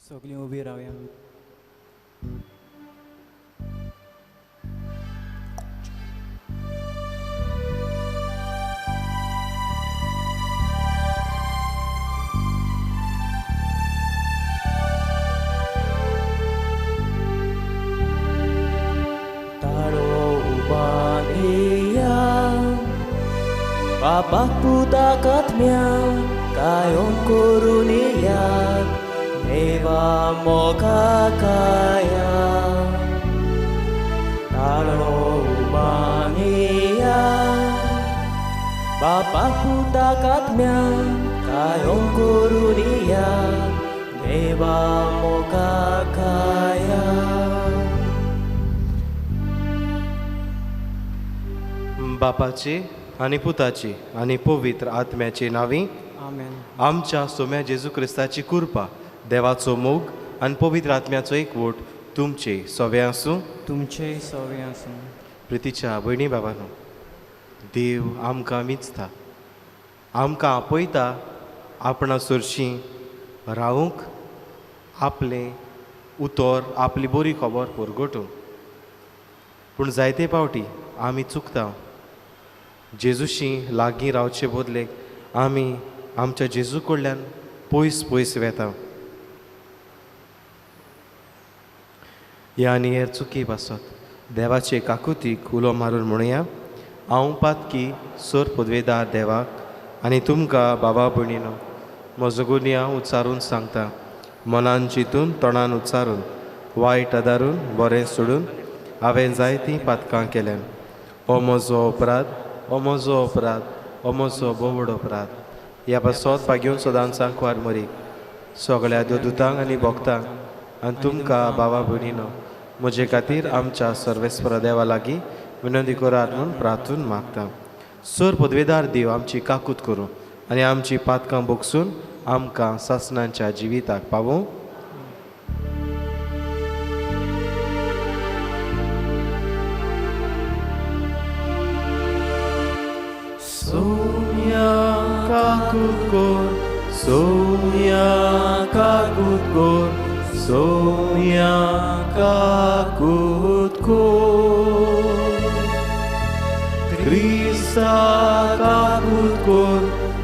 सगळीं उबी रावया. बापाक पुताक आत्म्याक कायम करून येयात देवा मोगा काया ताळो उबान येयात बापाक पुताक आत्म्याक कायम करून येयात देवा मोगा काया. बापाचे आनी पुताची आनी पवित्र आत्म्याचे नांवी आमेन. आमच्या सोम्या जेजू क्रिस्ताची कृपा, देवाचो मोग आनी पवित्र आत्म्याचो एकवट तुमचे सवे आसूं. तुमचे सवे आसूं. प्रितीच्या भयणी बाबानो, देव आमकां विंचता, आमकां आपयता आपणा सरशीं रावूंक, आपलें उतर, आपली बरी खबर परगटूंक. पूण जायते पावटी आमी चुकता. जेजूशी लागीं रावचे बदलेक आमी आमच्या जेजू कडल्यान पयस पयस वेता. ह्या आनी हेर चुकी पासत देवाचे काकुतीक उलो मारून म्हणुया, हांव पातकी सर पदवेदार देवाक आनी तुमकां बाबा भयणीनो म्हजो गुन्यांव उच्चारून सांगता. मनान चिंतून, तोंडान उच्चारून, वायट आदारून, बरें सोडून हांवें जायतीं पातकां केल्यान. हो म्हजो अपराध, हो म्हजो अपराध, हो म्हजो बोवड अपराध. ह्या पासत भाग्योन सदांच सांकवार मरीक सगळ्या देवदूतांक आनी भक्तांक आनी तुमकां बाबा भयणीनो म्हजे खातीर आमच्या सर्वेस्पर देवा लागीं विनंती करात म्हूण प्रार्थून मागता. सर पदवेदार देव आमची काकूत करूं आनी आमची पातकां भोगसून आमकां सासणाच्या जिविताक पावूं. सोम्या काकूत कोर, सोम्या काकूत कोर, सोम्या काकूत कोर. क्रिस्ता काकूत कोर,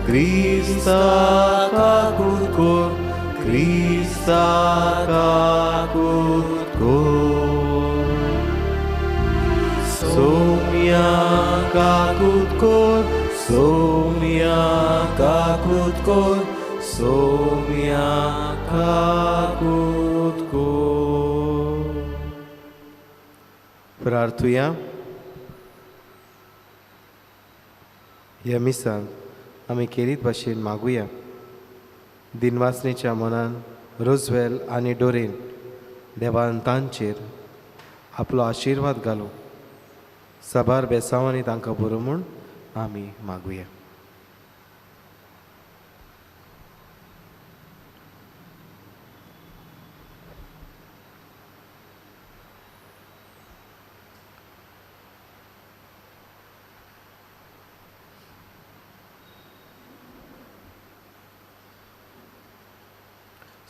क्रिस्ता काकूत कोर, क्रिस्ता काकूत कोर. सोम्या काकूत कोर, सोम्या काकूत कोर, सोम्या काकूत कोर. प्रार्थुया. ह्या मिसांत आमी केरीत भाशेन मागुया. दिनवासनेच्या मनान रोजवेल आनी डोरेन देवान तांचेर आपलो आशिर्वाद घालूं. साबार बेसांवांनी तांकां बरो म्हूण आमी मागुया.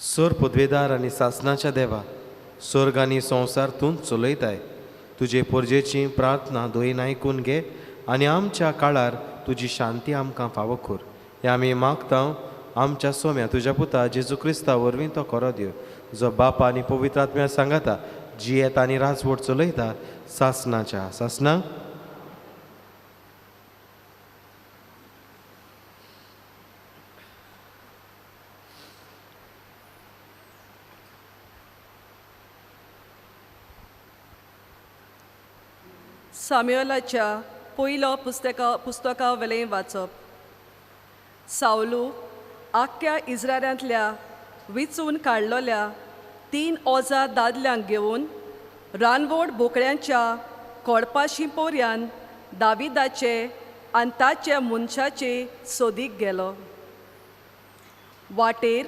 सोर पदवेदार आनी सासणाच्या देवा, स्वर्ग आनी संवसार तूं चलयताय. तुजे पोरजेची प्रार्थना दोयीन आयकून घे आनी आमच्या काळार तुजी शांती आमकां फावो कर. हें आमी मागता आमच्या सोम्या तुज्या पुता जेजू क्रिस्ता वरवीं तो करो दिव, जो बापा आनी पवित्र आत्म्या सांगाता जियेता आनी राजवट चलयता सासणाच्या सासणां. साम्युएलाच्या पयलो पुस्तका वेलें वाचप. सावलू आख्ख्या इस्रायलांतल्या विचून काडलोल्या 3000 दादल्यांक घेवन रानवड बोकड्यांच्या कोडपाशी पोरयान दाविदाचे आनी ताचे मनशाचे सोदीक गेलो. वाटेर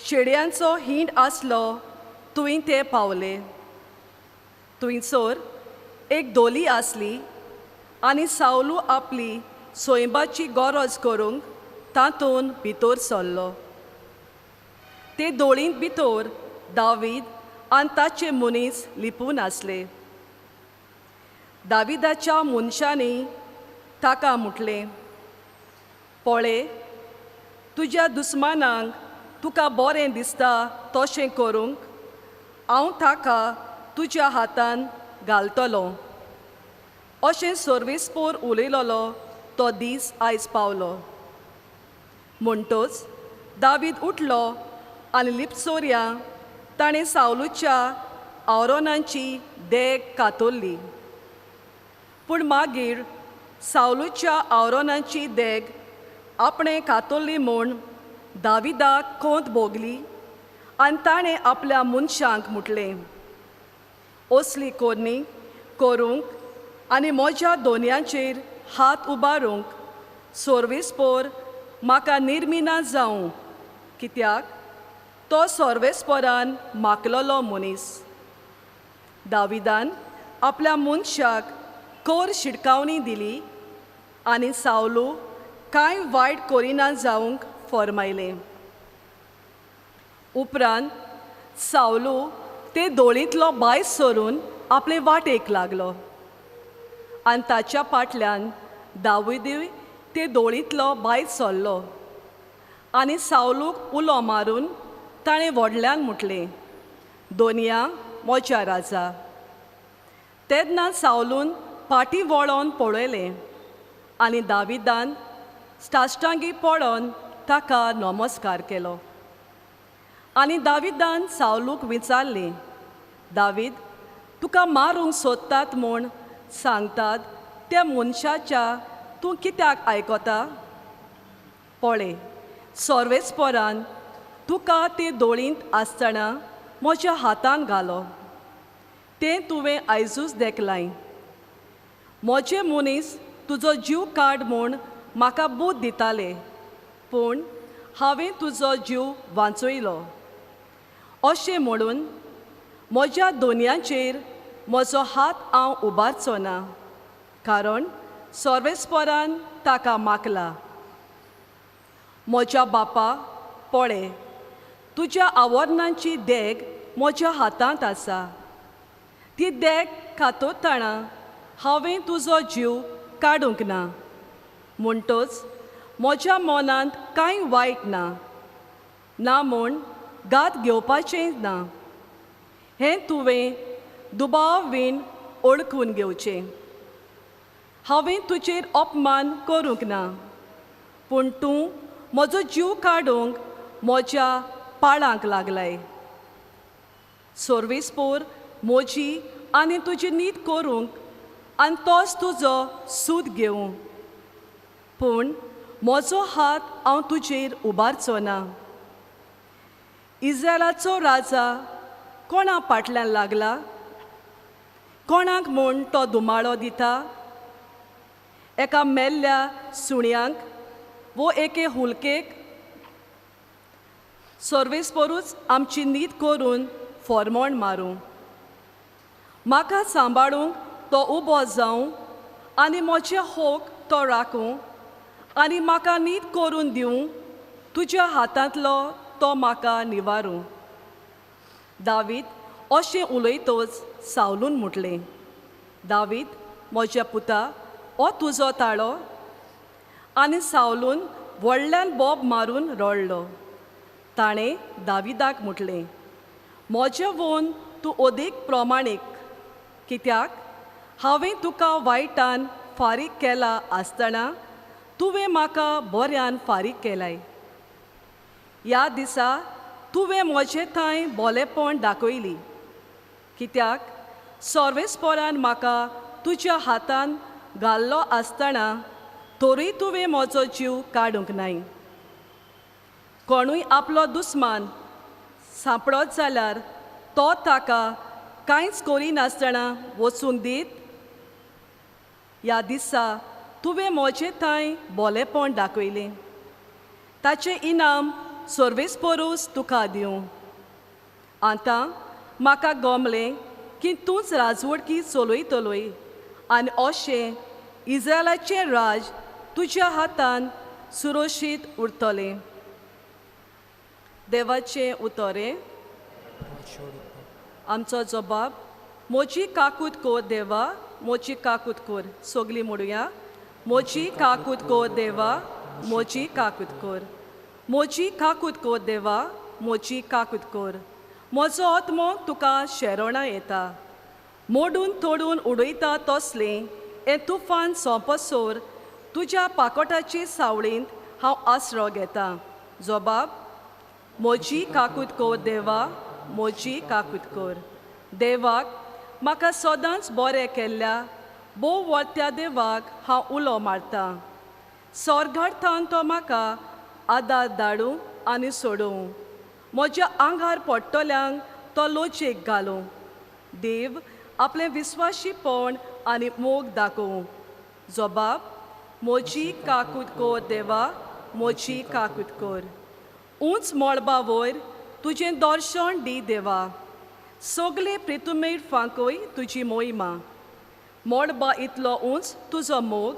शेड्यांचो हिंड आसलो थंय ते पावले. थंयसर एक दोली आसली आनी सावलू आपली सोयंबाची गरज करूंक तातूंत भितर सरलो. ते दोळींत भितर दावीद आनी ताचे मनीस लिपून आसले. दाविदाच्या मनशांनी ताका म्हटलें, पळय, तुज्या दुस्मानांक तुका बरें दिसता तशें करूंक हांव ताका तुज्या हातान घालतलो. अशें सर्वेस्पोर उलयलोलो तो दीस आयज पावलो. म्हणटच दावीद उठलो आनी लिपचोरयां ताणें सावलूच्या आवरणांची देग कातरली. पूण मागीर सावलूच्या आवरणांची देग आपणें कातरली म्हूण दाविदाक कोंत भोगली आनी ताणें आपल्या मनशांक म्हटलें, असली कोरणी करूंक आनी म्हज्या दोनयांचेर हात उबारूंक सर्वेस्पोर म्हाका निर्मिना जावं, कित्याक तो सर्वेस्पोरान माकलोलो मनीस. दाविदान आपल्या मनशाक कोर शिडकावणी दिली आनी सावलू कांय वायट करिना जावंक फर्मायलें. उपरांत सावलू ते दोळींतलो भायर सरून आपले वाटेक लागलो आनी ताच्या फाटल्यान दाविदूय ते दोळींतलो भायर सरलो आनी सावलूक उलो मारून ताणें व्हडल्यान म्हटलें, दोनया म्हज्या राजा. तेन्ना सावलून फाटीं वळोन पळयलें आनी दाविदान साश्टांगी पळोवन ताका नमस्कार केलो. आनी दाविदान सावलूक विचारलें, दावीद, तुका मारूंक सोदतात म्हूण सांगतात त्या मनशाच्या तूं कित्याक आयकता? पळय, सर्वेस्पोरान तुका ते दोळींत आसतना म्हज्या हातान घालो, तें तुवें आयजूच देखलाय. म्हजे मनीस तुजो जीव काड म्हूण म्हाका बूद दिताले, पूण हांवें तुजो जीव वांचयलो. अशें म्हणून म्हज्या दोनयांचेर म्हजो हात हांव उबारचो ना, कारण सर्वेस्पोरान ताका मागला. म्हज्या बापा, पळय, तुज्या आवरणांची देग म्हज्या हातांत आसा. ती देग कातरतना हांवें तुजो जीव काडूंक ना, म्हणटच म्हज्या मनांत कांय वायट ना, ना म्हूण घात घेवपाचें ना. हें तुवें दुबाव वीण ओळखून घेवचें. हांवें तुजेर अपमान करूंक ना, पूण तूं म्हजो जीव काडूंक म्हज्या पाळांक लागलाय. सर्वेस्पोर म्हजी आनी तुजी नीत करूंक आनी तोच तुजो सूद घेवं, पूण म्हजो हात हांव तुजेर उबारचो ना. इज्रायलाचो राजा कोणा फाटल्यान लागला? कोणाक म्हूण तो धुमाळो दिता? एका मेल्ल्या सुण्यांक वो एके हुलकेक? सर्वेस्पोरूच आमची नीत करून फॉर्मोण मारूं. म्हाका सांबाळूंक तो उबो जावं आनी म्हजें होक तो राखूं आनी म्हाका नीत करून दिवं, तुज्या हातांतलो तो म्हाका निवारूं. दावीद अशें उलयतच सावलून म्हटलें, दावीद म्हज्या पुता, हो तुजो ताळो. आनी सावलून व्हडल्यान बोब मारून रडलो. ताणें दाविदाक म्हटलें, म्हजें वोन तूं अदीक प्रमाणीक, कित्याक हांवें तुका वायटान फारीक केला आसतना तुवें म्हाका बऱ्यान फारीक केलाय. ह्या दिसा तुवें म्हजें थंय बोलेपण दाखयली, कित्याक सर्वेस्पोरान म्हाका तुज्या हातान घाल्लो आसतना तरूय तुवें म्हजो जीव काडूंक नाय. कोणूय आपलो दुस्मान सांपडत जाल्यार तो ताका कांयच करिनासतना वचूंक दीत? ह्या दिसा तुवें म्हजें थंय बोलेपण दाखयलें, ताचें इनाम सर्वेस्पोरूच तुका दिवं. आतां म्हाका गमलें की तूंच राजवडकी चलयतलोय आनी अशें इज्रायलाचें राज तुज्या हातान सुरक्षीत उरतलें. देवाचें उतरें. आमचो जबाब मोजी काकूत कोर देवा मोजी काकूत कोर. सगळीं म्हणुया मोजी काकूत कोर देवा मोजी काकूत कोर. मोजी काकूत कोर देवा मोजी काकूत कोर. म्हजो आत्मो तुका शेरोणां येता मोडून तोडून उडयता तसलें हें तुफान सोंपसोर तुज्या पाकोटाचे सावळींत हांव आसरो घेता. जबाब मोजी काकूत कोर देवा मोजी काकूत कोर. देवाक म्हाका सदांच बरें केल्ल्या भोव व्हडत्या देवाक हांव उलो मारतां. सोर्गार्थान तो म्हाका आदार धाडूं आनी सोडूं. म्हज्या आंगार पडटल्यांक तो लोचेक घालूं. देव आपलें विस्वाशीपण आनी मोग दाखोवं. जबाब मोजी काकूत कोर देवा मोजी काकूत कोर. उंच मळबा वयर तुजें दर्शन दी देवा. सगळे प्रितुमेर फांकय तुजी मोहिमा. मळबा इतलो उंच तुजो मोग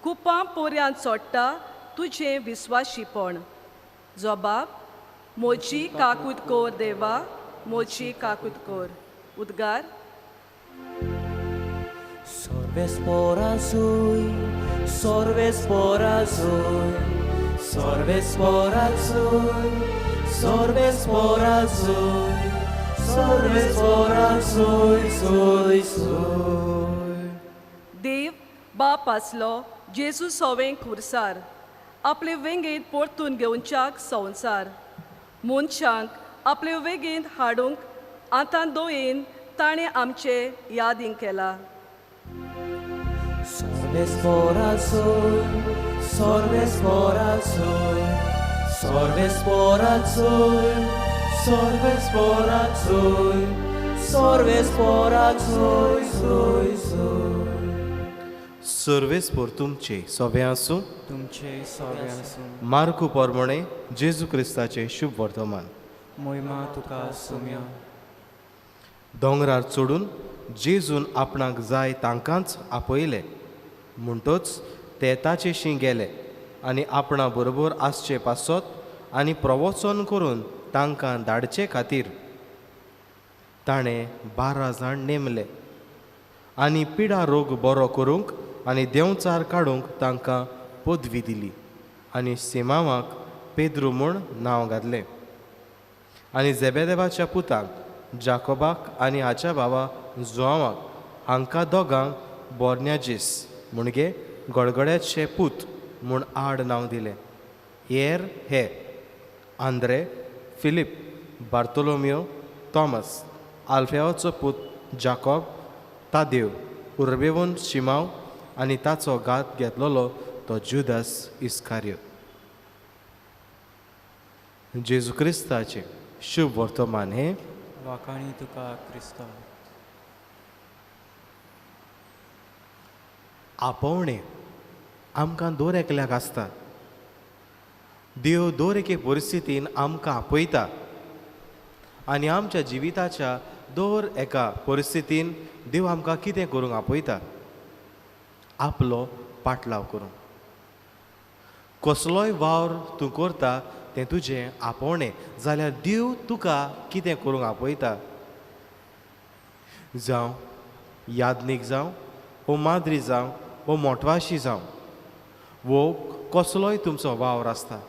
कुपां पोऱ्यान चोडटा तुजें विस्वाशीपण. जबाब मोजी काकूत कोर देवा मोजी काकूत कोर. उद्गार Sorves por azul, sorves por azul, sorves por azul, sorves por azul, sorves por azul, soy, soy. देव बाप आसलो जेजू सोवें खुरसार आपले वेंगेंत परतून घेवच्याक संवसार मनशांक आपले वेगेंत हाडूंक आतां दोयेन ताणें आमचे यादींक केला. Sorves por azul, sorves por azul, sorves por azul, sorves por azul, sorves por azul, soy, soy. Sarves पोर तुमचे सोबें आसूं. तुमचे सोबें आसूं. मार्कू पोरमोणे जेजू क्रिस्ताचें शुभ वर्तमान. मोहिमा तुका सुम्या. दोंगरार चडून जेजून आपणाक जाय तांकांच आपयले. म्हणटोच ते ताचेशी गेले आनी आपणा बरोबर आसचे पासत आनी प्रवचन करून तांकां धाडचे खातीर ताणें 12 जाण नेमले आनी पिडा रोग बरो करूंक आनी देंवचार काडूंक तांकां पदवी दिली आनी सिमांवाक पेद्रू म्हूण नांव घातलें आनी जेबेदेवाच्या पुतांक जाकोबाक आनी हाच्या भावा जुआंवाक हांकां दोगांक बोर्न्याजीस म्हणजे गडगड्याचे पूत म्हूण आड नांव दिलें. येर हे आंद्रे, फिलीप, बार्तोलोमियो, थॉमस, आल्फेवाचो पूत जाकोब, तादेव, उर्बेवन शिमाव आनी ताचो घात घेतलेलो तो जुदास इस्कारियोत. जेजू क्रिस्ताचें शुभ वर्तमान हें. वाखाणी तुका क्रिस्ता. आपोवणें आमकां दर एकल्याक आसता. देव दर एके परिस्थितीन आमकां आपयता आनी आमच्या जिविताच्या दर एका परिस्थितीन देव आमकां कितें करूंक आपयता, आपलो पाटलाव करूंक. कसलोय वावर तूं करता तें तुजें आपोवणें जाल्यार देव तुका कितें करूंक आपयता. जावं यादनीक जावं वो माद्री जावं वो मोटवाशी जावं वो कसलोय तुमचो वावर आसता,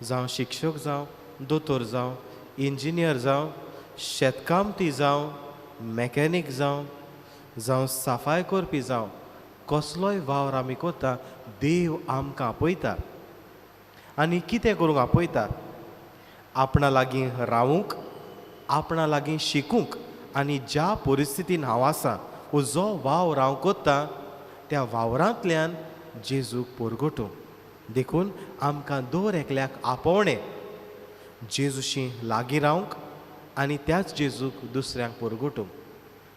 जावं शिक्षक जावं, दोतोर जावं, इंजिनियर जावं, शेतकामती जावं, मॅकॅनीक जावं, जावं सफाय करपी जावं, कसलोय वावर आमी करता देव आमकां आपयता. आनी कितें करूंक आपयता? आपणा लागीं रावूंक, आपणा लागीं शिकूंक आनी ज्या परिस्थितीन हांव आसा वो जो वावर हांव करता त्या वावरांतल्यान जेजूक परगटूंक. देखून आमकां दर एकल्याक आपोवणें जेजूशी लागीं रावंक आनी त्याच जेजूक दुसऱ्यांक परगटूंक.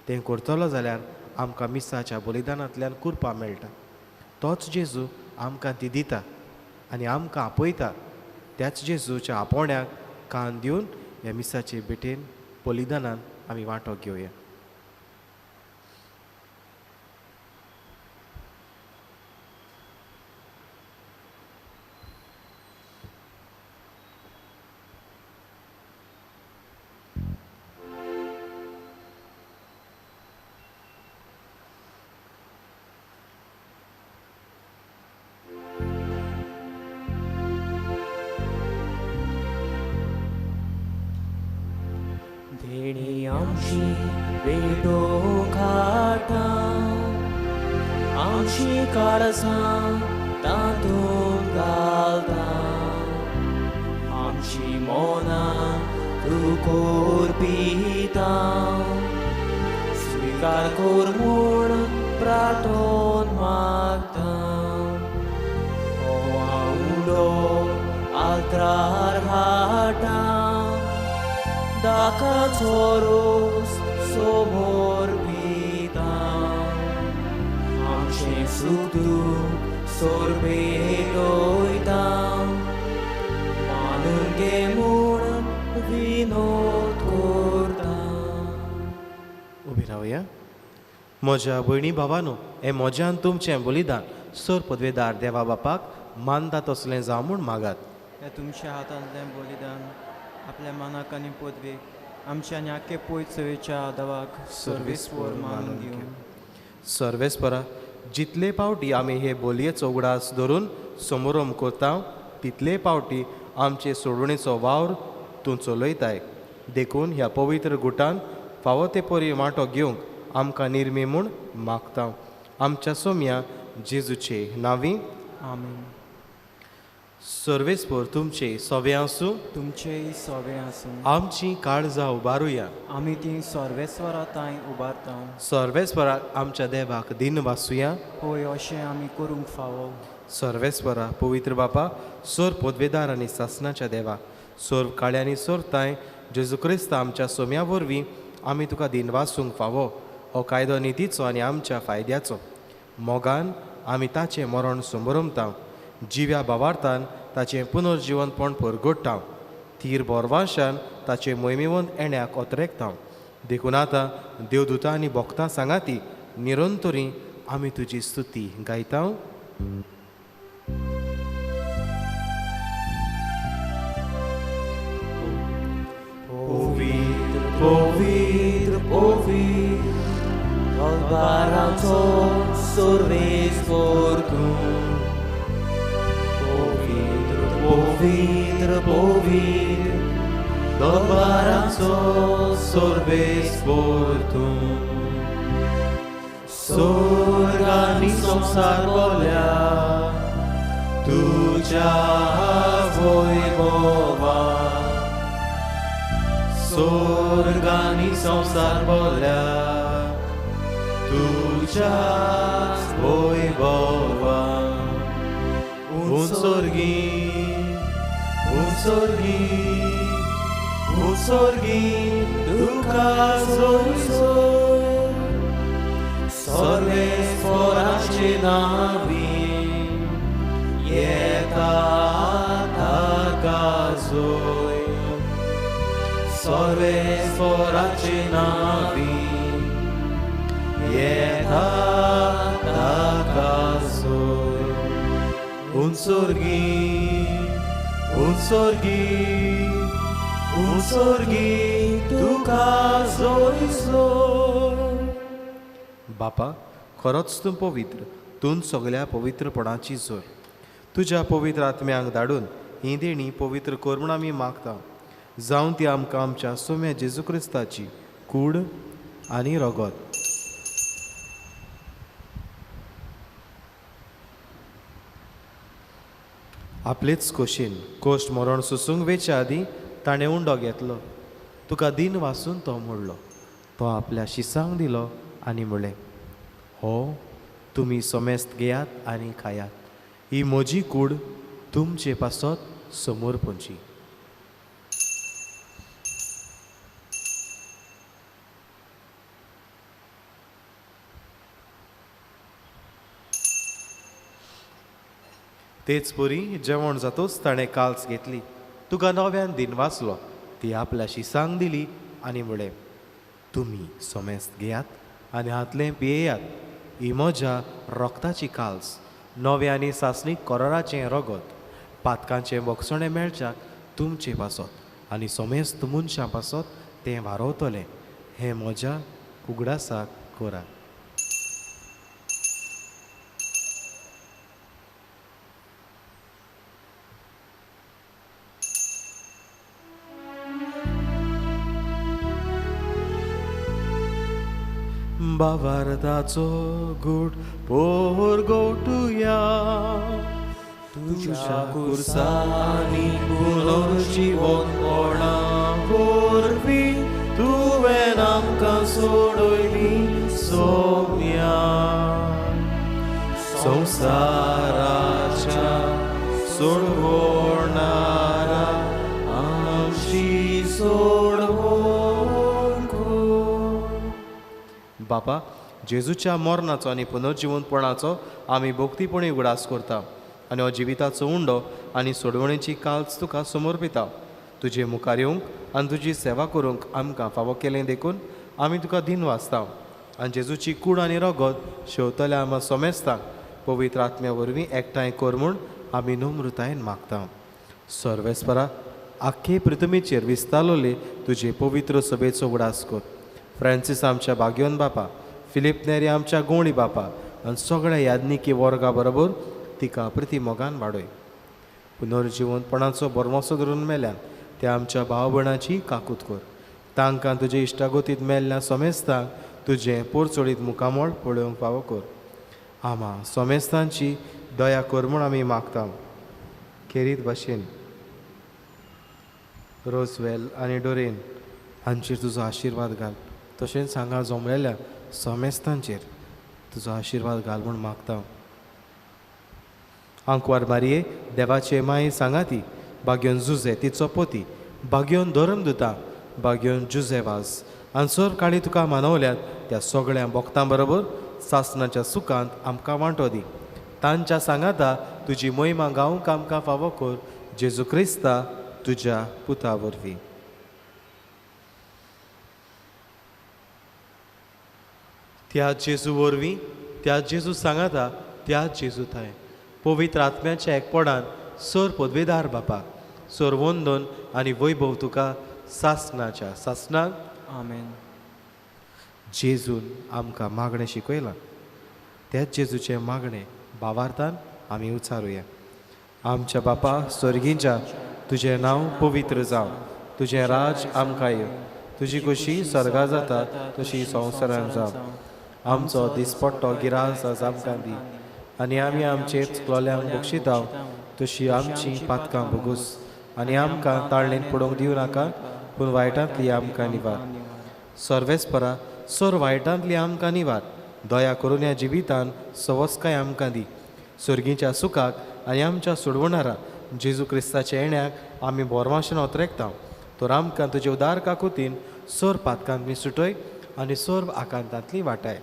तें करतलो जाल्यार आमकां मिसाच्या बलिदानांतल्यान कुरपा मेळटा. तोच जेजू आमकां ती दिता आनी आमकां आपयता. त्याच जेजूच्या आपोवण्याक कान दिवन ह्या मिसाचे भेटेन बलिदानान आमी वांटो घेवया. आमची पेटोवंक हाडटा, आमची काळजां तातूंत घालता, आमची मनां तूं कोरपिता, स्विकार कर म्हूण प्रार्थोन मागता. हो आवडो आल्त्रार हाडटा, दाकाचो रोस समोर पिता, आमचें सूख दूख सोरपेटयता, मानून घे म्हूण विनोद करता. उबी रावया. म्हज्या भयणी भावानो, हें म्हज्यान तुमचें बलिदान सर पदवेदार देवा बापाक मानता तसलें जावं म्हूण मागात. ह्या तुमच्या हातांतलें बलिदान आपल्या मनाक आनी पदवेक आमच्या न्याके पयत सेवेच्या आदावाक सर्वेस्पर मानून घेवन. सर्वेस्परा, जितले पावटी आमी हे बोलयेचो उगडास धरून समोरम करता तितले पावटी आमचे सोडवणेचो वावर तूं चलयताय. देखून ह्या पवित्र गुटान फावो ते परी वांटो घेवंक आमकां निर्मी म्हूण मागता. आमच्या सोम्या जेजूचे नांवी आमेन. सर्वेस्पर तुमचे सवे आसूं, तुमचेय सवे आसूं. आमची काळजां उबारुया, आमी ती सर्वेस्वरा तांय उबारता. सर्वेस्पराक आमच्या देवाक दिन वासुया. होय, अशें आमी करूंक फावो. सर्वेस्परा, पवित्र बापा, सोर पदवेदार आनी सासनाच्या देवा, सोर काळ्यांनी सोरताय जेजू क्रिस्त आमच्या सोम्या वरवीं आमी तुका दिन वासूंक फावो. हो कायदो नितीचो आनी आमच्या फायद्याचो. मोगान आमी ताचें मरण समरमता, जिव्या भावार्थान ताचें पुनर्जिवनपण परगोडटा, थीर बोरवाशान ताचें मोहिमेवंत येण्याक ओतरेकता. देखून आतां देवदूतां आनी भक्तां सांगाती निरंतरी आमी तुजी स्तुती गायता. पवित्र पवित्र पवित्र दरबाराचो सर्वेस्पर तूं, पवित्र पवित्र पवित्र दरबाराचो सर्वेस्पर तूं. स्वर्ग आनी संवसार बोल्या तुज्या वैभवान, स्वर्ग आनी संवसार बोल्या तुज्या वैभवान. उंचोर्गी उंचोर्गी उंचोर्गी तुका जोय, सर्वेस्पराचे नांवी येता ताका जोय, सर्वेस्पराचे नांवी येता ताका जोय. उंचोर्गी उंचोर्गी उंचोर्गी तुका जोय जोय. बापा, खरोच तूं पवित्र, तूं सगळ्या पवित्रपणाची जोर. तुज्या पवित्र आत्म्यांक धाडून ही देणी पवित्र कर म्हूण आमी मागता. जावन ती आमकां आमच्या सोम्या जेजू क्रिस्ताची कूड आनी रगत आपलेच खोशेन कोश्ट मरण सोसूंक वेच्या आदीं ताणें उंडो घेतलो, तुका दिन वासून तो मोडलो, तो आपल्या शिसांक दिलो आनी म्हणलें, हो तुमी सोमेस्त घेयात आनी खायात, ही म्हजी कूड तुमचे पासत समोर पोंची. तेच परी जेवण जातोच ताणें काल्स घेतली, तुका नव्यान दिन वाचलो, ती आपल्या शिसांक दिली आनी म्हणलें, तुमी सोमेस्त घेयात आनी हातलें पियेयात, ही म्हज्या रोगताची काल्स, नवें आनी सासणीक कोराराचें रगत, पातकांचें बोगसणें मेळच्याक तुमचे पासत आनी सोमेस्त मनशां पासत तें वारोवतलें. हें म्हज्या उगडासाक करात. बावार्दाचो गूट पोरगोटुया. तुज्या कुर्सांनी पुनर्जिवनपणा वरवीं तुवें आमकां सोडयली सोम्या. संवसाराच्या सोडवणारा आमची सोडवण कर. बापा, जेजूच्या मरणाचो आनी पुनर्जिवनपणाचो आमी भक्तीपणी उगडास करता आनी हो जिविताचो उंडो आनी सोडवणेची काल्च तुका समर्पिता. तुजे मुखार येवंक आनी तुजी सेवा करूंक आमकां फावो केलें देखून आमी तुका दिन वाचता आनी जेजूची कूड आनी रगत शेवतल्या आमकां सोमेस्तांक पवित्र आत्म्या वरवीं एकठांय कर म्हूण आमी नम्रतायेन मागता. सर्वेस्परा, आख्खे पृथ्वीचेर विस्तारलोले तुजे पवित्र सभेचो उगडास कर. फ्रांसीस आमच्या भाग्योन बापा, फिलीप नेरी आमच्या गोंवळी बापा आनी सगळ्या याज्ञिकी वर्गा बरोबर तिका प्रतिमोगान वाडय. पुनर्जिवनपणाचो बरमोसो धरून मेल्यान त्या आमच्या भाव भयणाची काकूत कर. तांकां तुजे इश्टागोतींत मेल्ल्या सोमेस्तांक तुजें पोरचोडीत मुखामळ पळोवंक फावो कर. आमा सोमेस्तांची दया कर म्हूण आमी मागता. खेरीत भाशेन रोजवेल आनी डोरेन हांचेर तुजो आशिर्वाद घाल, तशेंच हांगा जमलेल्या सोमेस्तांचेर तुजो आशिर्वाद घाल म्हूण मागता. आंकवार मारये देवाचे माये सांगाती, बाग्योन जुजे तिचो पोती, बाग्योन धर्मदुता, बाग्योन जुजे वाज आनी सर काळी तुका मानवल्यात त्या सगळ्या भक्तां बरोबर सासणाच्या सुखांत आमकां वांटो दी. तांच्या सांगाता तुजी मोहिमा गावंक आमकां फावो कर, जेजू क्रिस्ता तुज्या पुता वरवीं. त्या जेजू वरवीं, त्या जेजू सांगाता, त्या जेजू थांय पवित्र आत्म्याच्या एकपणान सर पदवेदार बापा, सर वंदन आनी वैभव तुका सासणाच्या सासणाक. आमेन. जेजून आमकां मागणें शिकयलां, त्याच जेजूचें मागणें भावार्थान आमी उचारुया. आमच्या बापा स्वर्गींच्या, तुजें नांव पवित्र जावं, तुजें राज आमकां येवं, तुजी खोशी स्वर्गा जाता तशी संवसारान जावं. आमचो दिसपट्टो गिरास आज आमकां दी आनी आमी आमचे चुकलोल्यांक बक्षिताव तशी आमची पातकां भोगूस आनी आमकां ताळणेन पडोवंक दिवं नाका, पूण वायटांतली आमकां निवार. सर्वेस्परा, सर वायटांतली आमकां निवार. दया करून ह्या जिवितान सवस्काय आमकां दी. सर्गीच्या सुखाक आनी आमच्या सोडवणारा जेजू क्रिस्ताच्या येण्याक आमी बोरमाशेन ओतरेकता. तर आमकां तुजे उदार काकुतीन सर पातकांतली सुटय आनी सर्व आकांतांतली वाटाय.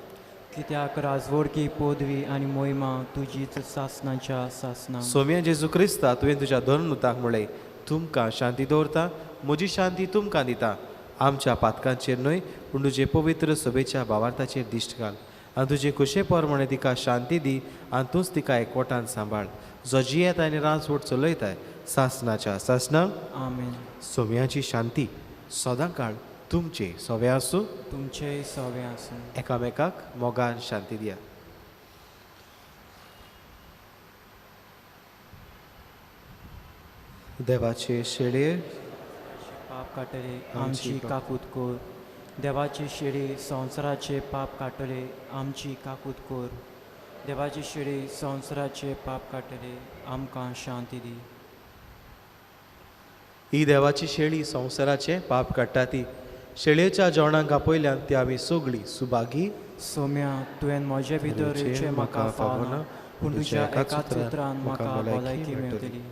कित्याक राजवडकी पदवी आनी मोहिमा तुजीच सासणाच्या सासणा. सोम्या जेजू क्रिस्ता, तुवें तुज्या धर्मदूताक म्हळें, तुमकां शांती दवरता, म्हजी शांती तुमकां दिता. आमच्या पातकांचेर न्हय पूण तुजे पवित्र सभेच्या भावार्थाचेर दिश्ट घाल आनी तुजे खुशे प्रमाणे तिका शांती दी आनी तूंच तिका एकवटान सांबाळ, जो जियेता आनी राजवट चलयताय सासणाच्या सासणाक. आमेन. सोम्याची शांती सदां काळ तुमचे सवे आसूं, तुमचेय सवे आसूं. एकामेकाक मोगान शांती दिया. देवाचे शेळये पाप काडटले आमची काकूत कर. देवाची शेळी संवसाराचे पाप काडटले आमची काकूत कर. देवाची शेळी संवसाराचे पाप काडटले आमकां शांती दी. ही देवाची शेळी संवसाराचे पाप काडटा ती शेळयेच्या जेवणाक आपयल्यान ती आमी सगळीं सुभागी. सोम्या, तुवें म्हजे भितर येवचें म्हाका फावना, पूण तुज्या एकाच उतरान म्हाका भलायकी मेळटली.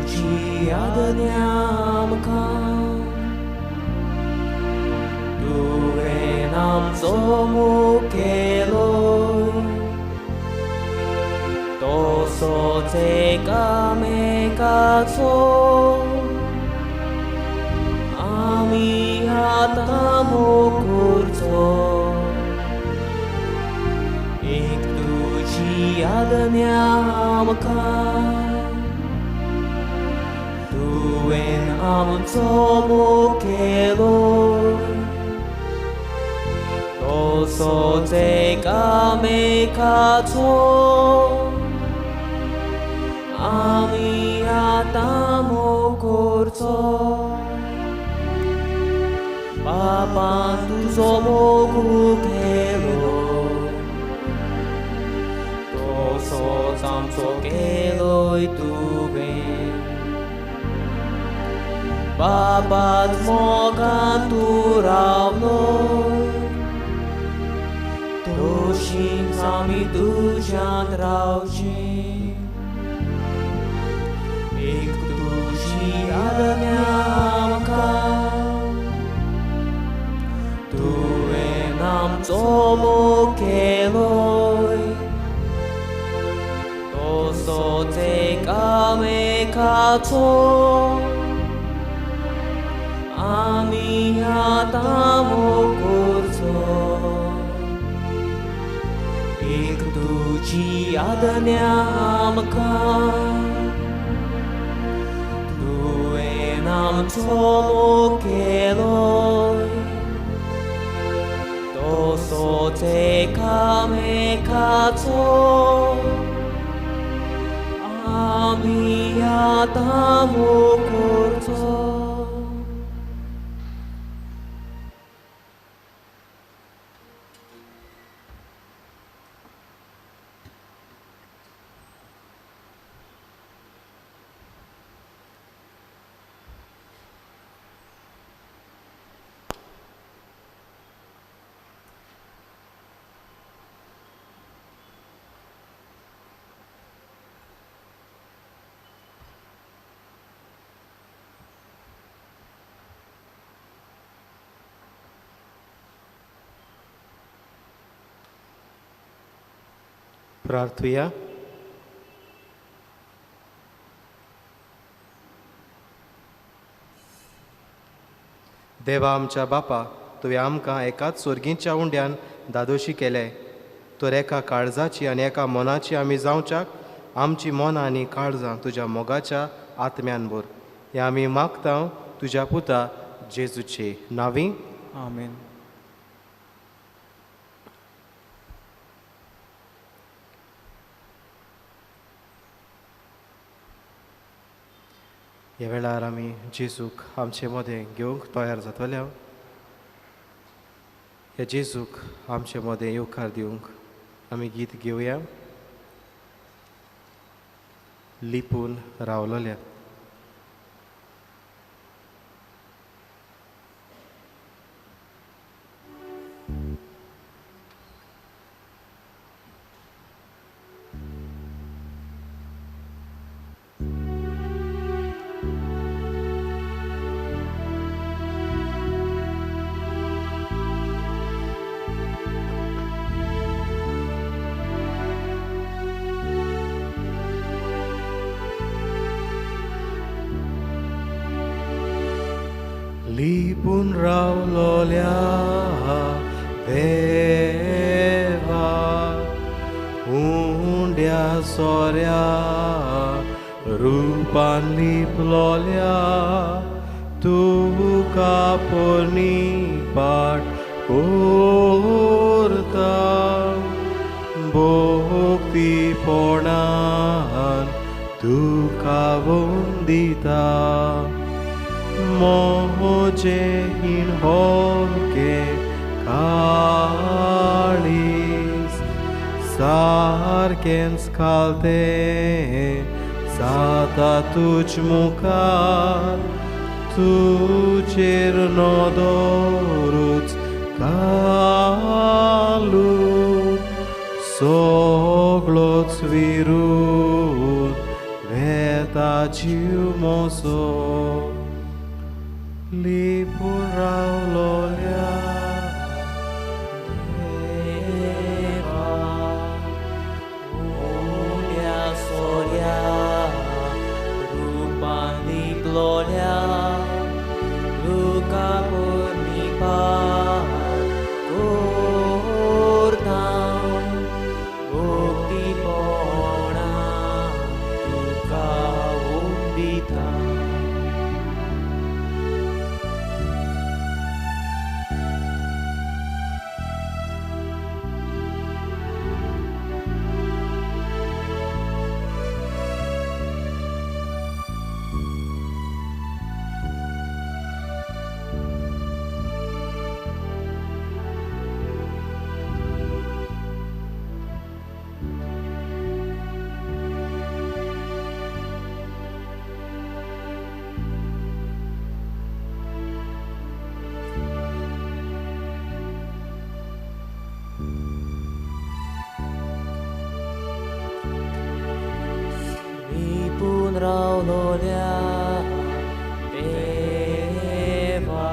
तुजी आज्ञा आमकां तुवें आमचो मुखेलो तसोच एकामेकाचो आमी आतां मोग करचो एक तुजी आज्ञा आमकां तुवें आमचो मुखेलो तसोच एकामेकाचो आमी आतां मोग करचो बापान तुजो मोग केलो तसोच आमचो केलोय तुवें बापाच मोगान तूं रावलो तशींच आमी तुज्यान रावची एक तुजी आज्ञा आमकां तुवें आमचो मोग केलोय तसोच एकामेकाचो आमी आतां मोग करचो एक तुजी आज्ञा आमकां तुवें आमचो मोग केलोय तसोच एकामेकाचो आमी आतां मोग करचो. प्रार्थुया. देवा आमच्या बापा, तुवें आमकां एकाच सोर्गींच्या उंड्यान दादोशी केले तर एका काळजाची आनी एका मनाची आमी जावच्याक आमची मनां आनी काळजां तुज्या मोगाच्या आत्म्यान भर. हें आमी मागता तुज्या पुता जेजूचे नांवी. आमेन. ह्या वेळार आमी जेजूक आमचे मदें घेवंक तयार जातले. ह्या जेजूक आमचे मदें येवकार दिवंक आमी गीत घेवया. लिपून रावलोल्या. लिपून रावलोल्या देवा उंड्या सोऱ्या रुपान लिपलोल्या तुका पोरणी पाट कोरता भोक्तीपणान तुका वंदिता मोजे हीण होके काळीज सारकेंच खालते जाता तुज मुखार तुजेर नदरूच घालून सगळोच विरून वेता. दिता जीव म्हजो लिपून रावलोल्या देवा उण्या सोऱ्या रुपान लिपलोल्या तुका पुर्णिपात करता भक्तीपणा तुका उंबिता. लिपून रावलोल्या देवा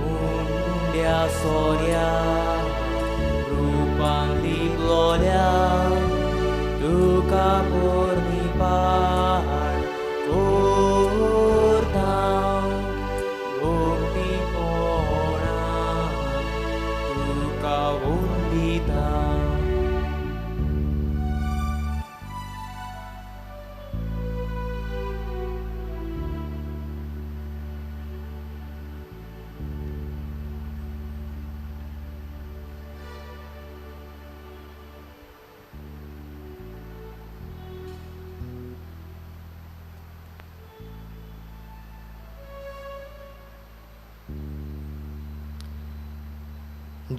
उंड्या सोऱ्या रुपान लिपलोल्या तुका पुर्णिपात करता भक्तीपणा तुका उंबिता.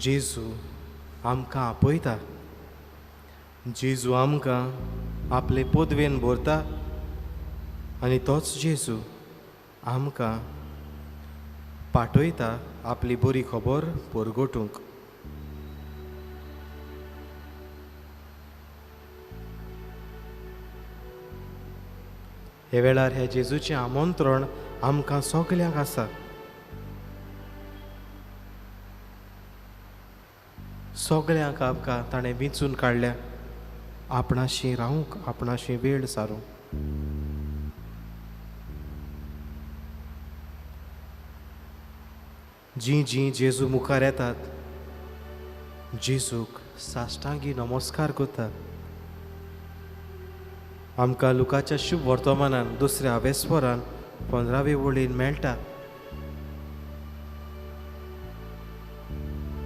जेजू आमकां आपयता, जेजू आमकां आपले पदवेन भरता आनी तोच जेजू आमकां पाठयता आपली बरी खबर परगटूंक. हे वेळार हे जेजूचें आमंत्रण आमकां सगल्यांक आसा. सगळ्यांक आमकां ताणें विंचून काडल्या आपणाशी रावूंक, आपणाशी वेळ सारूंक. जीं जीं जेजू मुखार येतात, जेजूक साश्टांगी नमस्कार करतात. आमकां लुकाच्या शुभ वर्तमानान दुसऱ्या वेस्वरान 15वे वळीन मेळटा.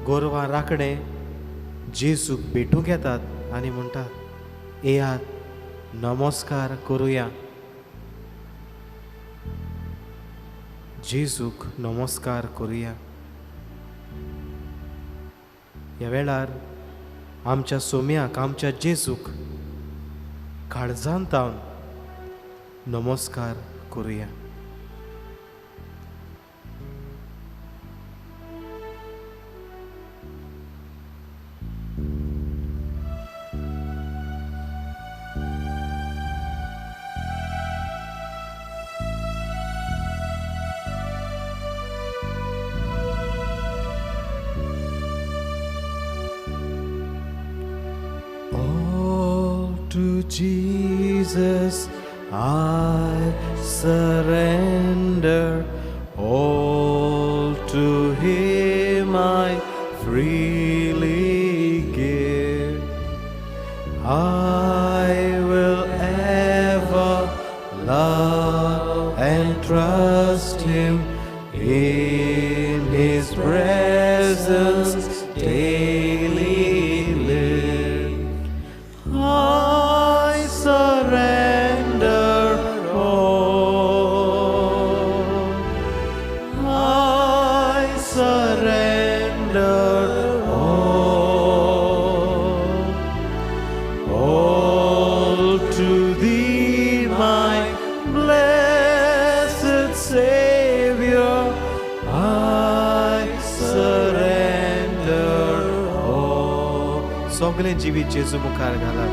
गोरवां राखणे जेजूक भेटूंक येतात आनी म्हणटात, येयात नमस्कार करुया, जेजूक नमस्कार करुया. ह्या वेळार आमच्या सोम्याक, आमच्या जेजूक काळजान तावन नमस्कार करुया. To Jesus I surrender, all to Him I freely give. I will ever love and trust Him, in His presence daily live. I surrender all. I surrender all. All to Thee, my blessed Savior, I surrender all. सगळें जिवीत जेजू मुखार घालात.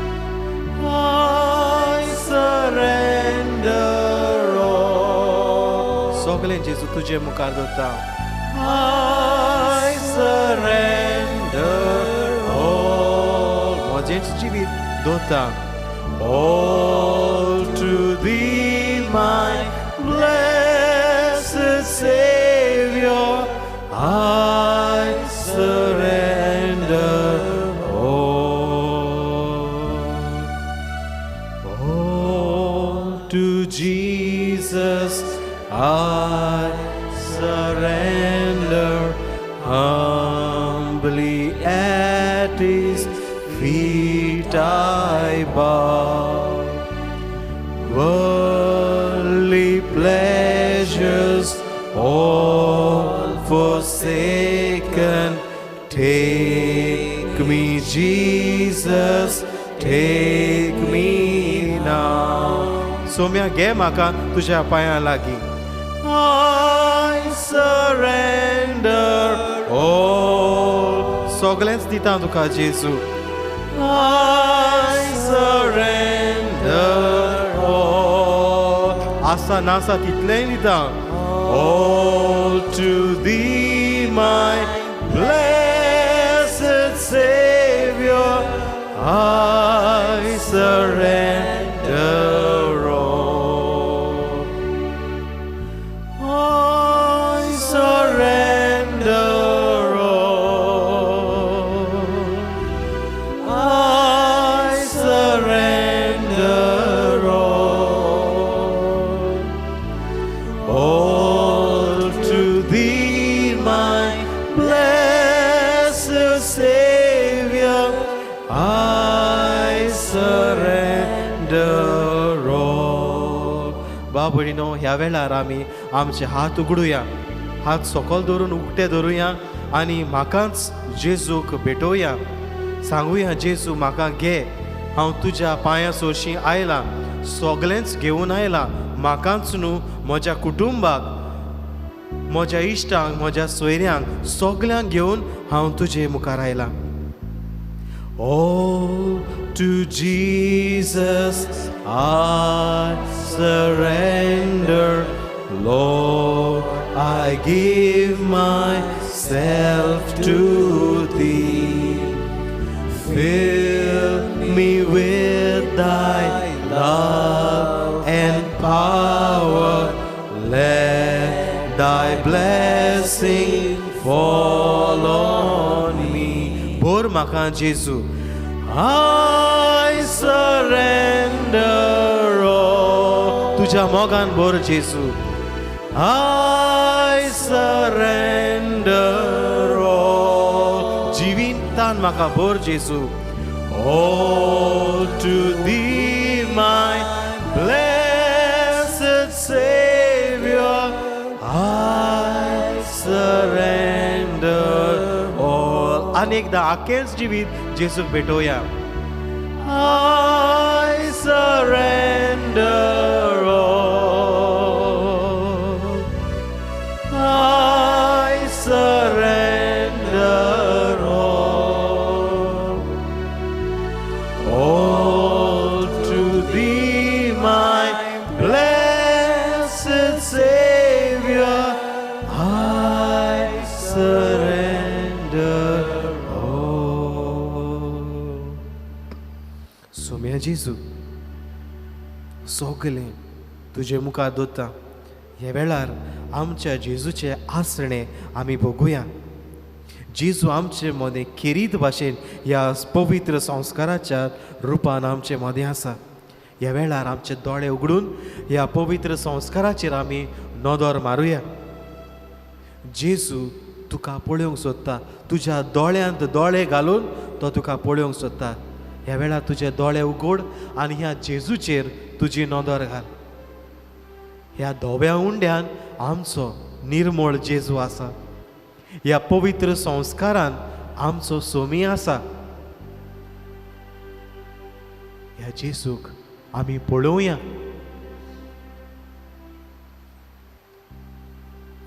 I surrender surrender all. सगळें जेजू तुजे मुखार दवरता. I surrender all. म्हजेंच जिवीत दवरता. All to thee, my blessed Savior, I surrender all. All to Jesus I surrender, humbly at his feet I bow. Worldly pleasures all forsaken, take me, Jesus, take me now. Somya घे म्हाका तुज्या पांयां लागीं. I surrender all. सगळेंच दिता तुका जेजू. I surrender all. आसा नासा तितलेंय दिता. All to thee, my blessed Savior, I surrender all. I surrender all. I surrender all. All to thee, my blessed Savior, I surrender all. बाबडिनो, ह्या वेळार आमी आमचे हात उगडुया, हात सकयल धरून उक्ते धरुया आनी म्हाकाच जेजूक भेटोवया. सांगुया, जेजू म्हाका घे, हांव तुज्या पांयां सोरशीं आयलां, सगळेंच घेवन आयलां, म्हाकाच न्हू म्हज्या कुटुंबाक, म्हज्या इश्टांक, म्हज्या सोयऱ्यांक, सगल्यांक घेवन हांव तुजे मुखार आयलां. All to Jesus I surrender, Lord, I give myself to thee. Fill me with thy love and power. Let thy blessing fall on me. भर म्हाका जेजू. I surrender all. तुज्या मोगान भर जेजू. I surrender all. जिवितान म्हाका भर जेजू. All to thee, my blessed Savior, I surrender all. आनी एकदां आखेंच जिवीत जेजूक भेटोवया. I surrender all. I surrender all. All to thee, my blessed Savior, I surrender all. Saumya जेजू, सगलें तुजे मुखार दवरता. ह्या वेळार आमच्या जेजूचें आसणें आमी भोगुया. जेजू आमचे मदें खेरीत भाशेन ह्या पवित्र संस्काराच्या रुपान आमचे मदें आसा. ह्या वेळार आमचे दोळे उगडून ह्या पवित्र संस्काराचेर आमी नदर मारुया. जेजू तुका पळोवंक सोदता, तुज्या दोळ्यांत दोळे घालून तो तुका पळोवंक सोदता. ह्या वेळार तुजे दोळे उगड आनी ह्या जेजूचेर तुजी नदर घाल. ह्या धव्या उंड्यान आमचो निर्मळ जेजू आसा. ह्या पवित्र संस्कारान आमचो सोमी आसा. ह्या जेजूक आमी पळोवया.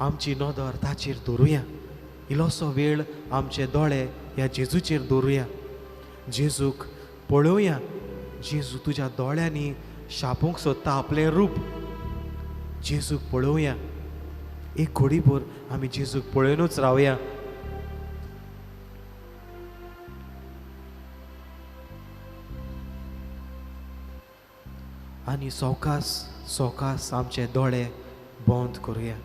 आमची नदर ताचेर दवरुया. इल्लोसो वेळ आमचे दोळे ह्या जेजूचेर दवरुया. जेजूक पळोवया. जेजू तुज्या दोळ्यांनी शापूंक सोदता आपलें रूप. जेजूक पळोवया, एक घडीभर आमी जेजूक पळोवनूच रावया. आनी सवकास सवकास आमचे दोळे बंद करुया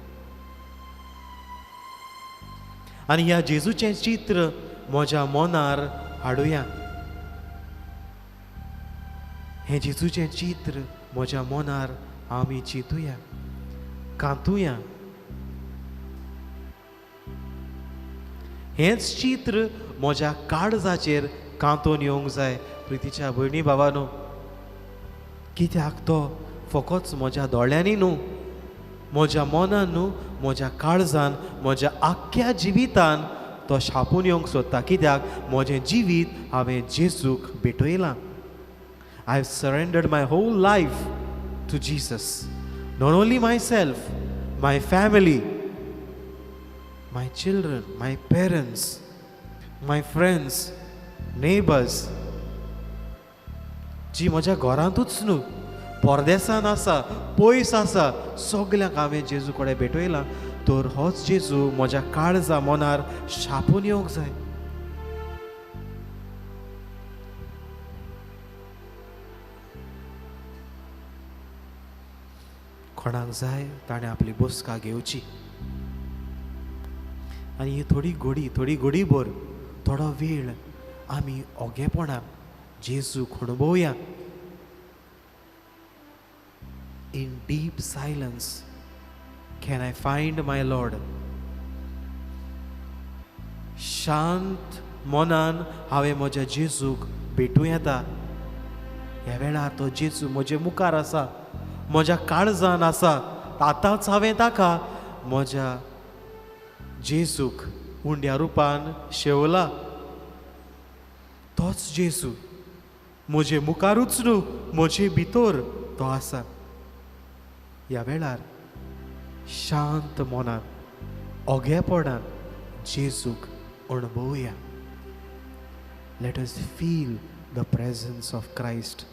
आनी ह्या जेजूचें चित्र म्हज्या मनार हाडुया. हें जेजूचें चित्र म्हज्या मनार आमी चिंतुया, कांतुया. हेंच चित्र म्हज्या काळजाचेर कांतून येवंक जाय. प्रितीच्या भयणी बाबानो, कित्याक तो फकत म्हज्या दोळ्यांनी न्हू, म्हज्या मनान न्हू, म्हज्या काळजान, म्हज्या आख्ख्या जिवितान तो छापून येवंक सोदता. कित्याक म्हजें जिवीत हांवें जेजूक भेटयलां. I have surrendered my whole life to Jesus. Not only myself, my family, my children, my parents, my friends, neighbours, जी म्हज्या घरांतूच न्हू, परदेसान आसा, पयस आसा, सगल्यांक हांवें जेजू कडेन भेटयलां. तर होच जेजू म्हज्या काळजा मनार छापून येवंक जाय. कोणाक जाय ताणें आपली बसका घेवची आनी ही थोडी घडी, थोडी घडीभर, थोडो वेळ आमी ओगेपणान जेजूक अणभवया. In deep silence can I find my Lord. शांत मनान हांवें म्हज्या जेजूक भेटूं येता. ह्या वेळार तो जेजू म्हजे मुखार आसा, म्हज्या काळजान आसा. आतांच हांवें ताका म्हज्या जेजूक उंड्या रुपान शेवला. तोच जेजू म्हजे मुखारूच न्हू, म्हजे भितर तो आसा. ह्या वेळार शांत मनान ओगेपणान जेजूक अणभवया. Let us feel the presence of Christ.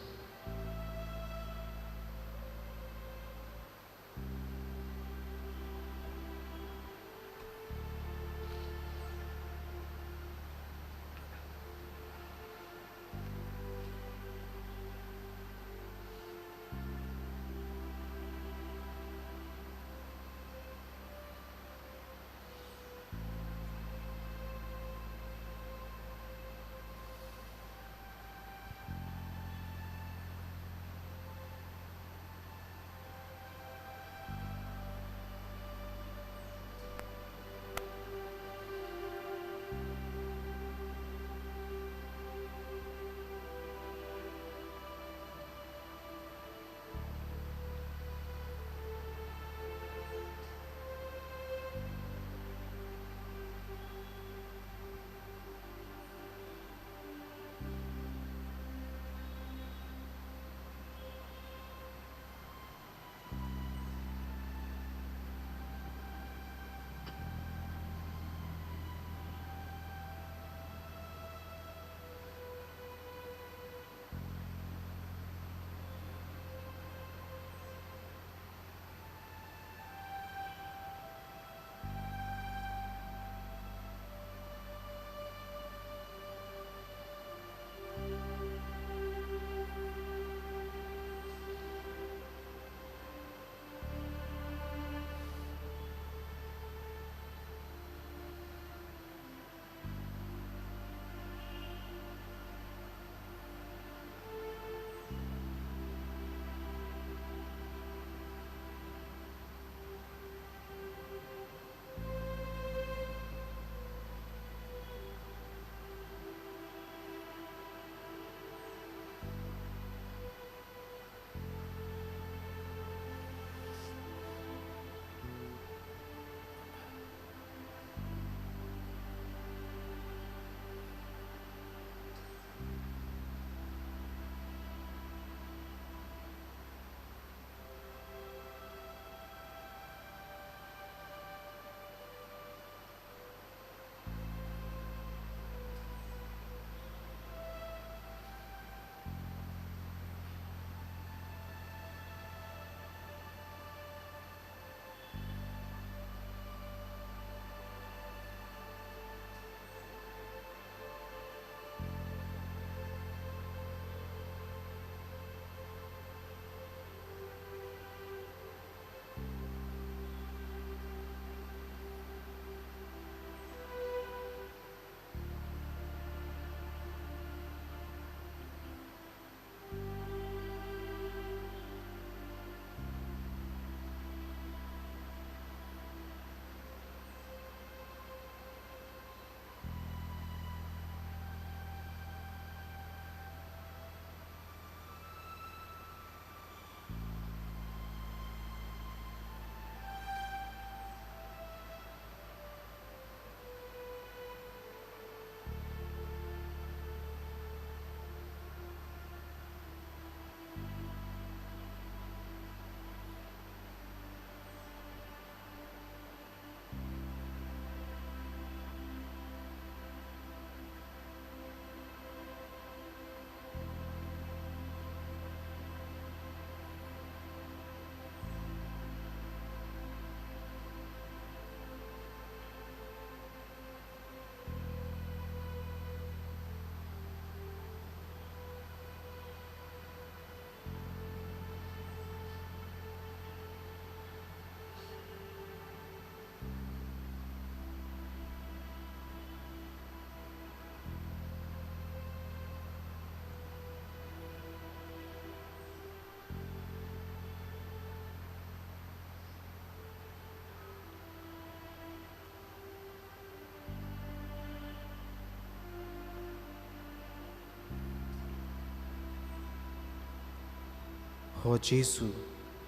हो जेजू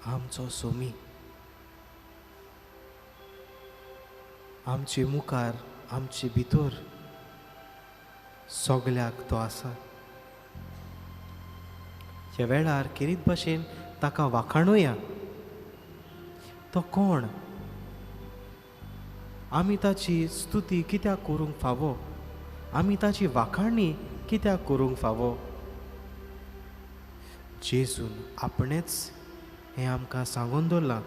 आमचो सोमी आमचे मुखार आमचे भितर सगल्याक तो आसा। ह्या वेळार खेरीत भाशेन ताका वाखाणुया। तो कोण? आमी ताची स्तुती कित्याक करूंक फावो? आमी ताची वाखाणी कित्याक करूंक फावो? जेजून आपणेच हें आमकां सांगून दवरलां।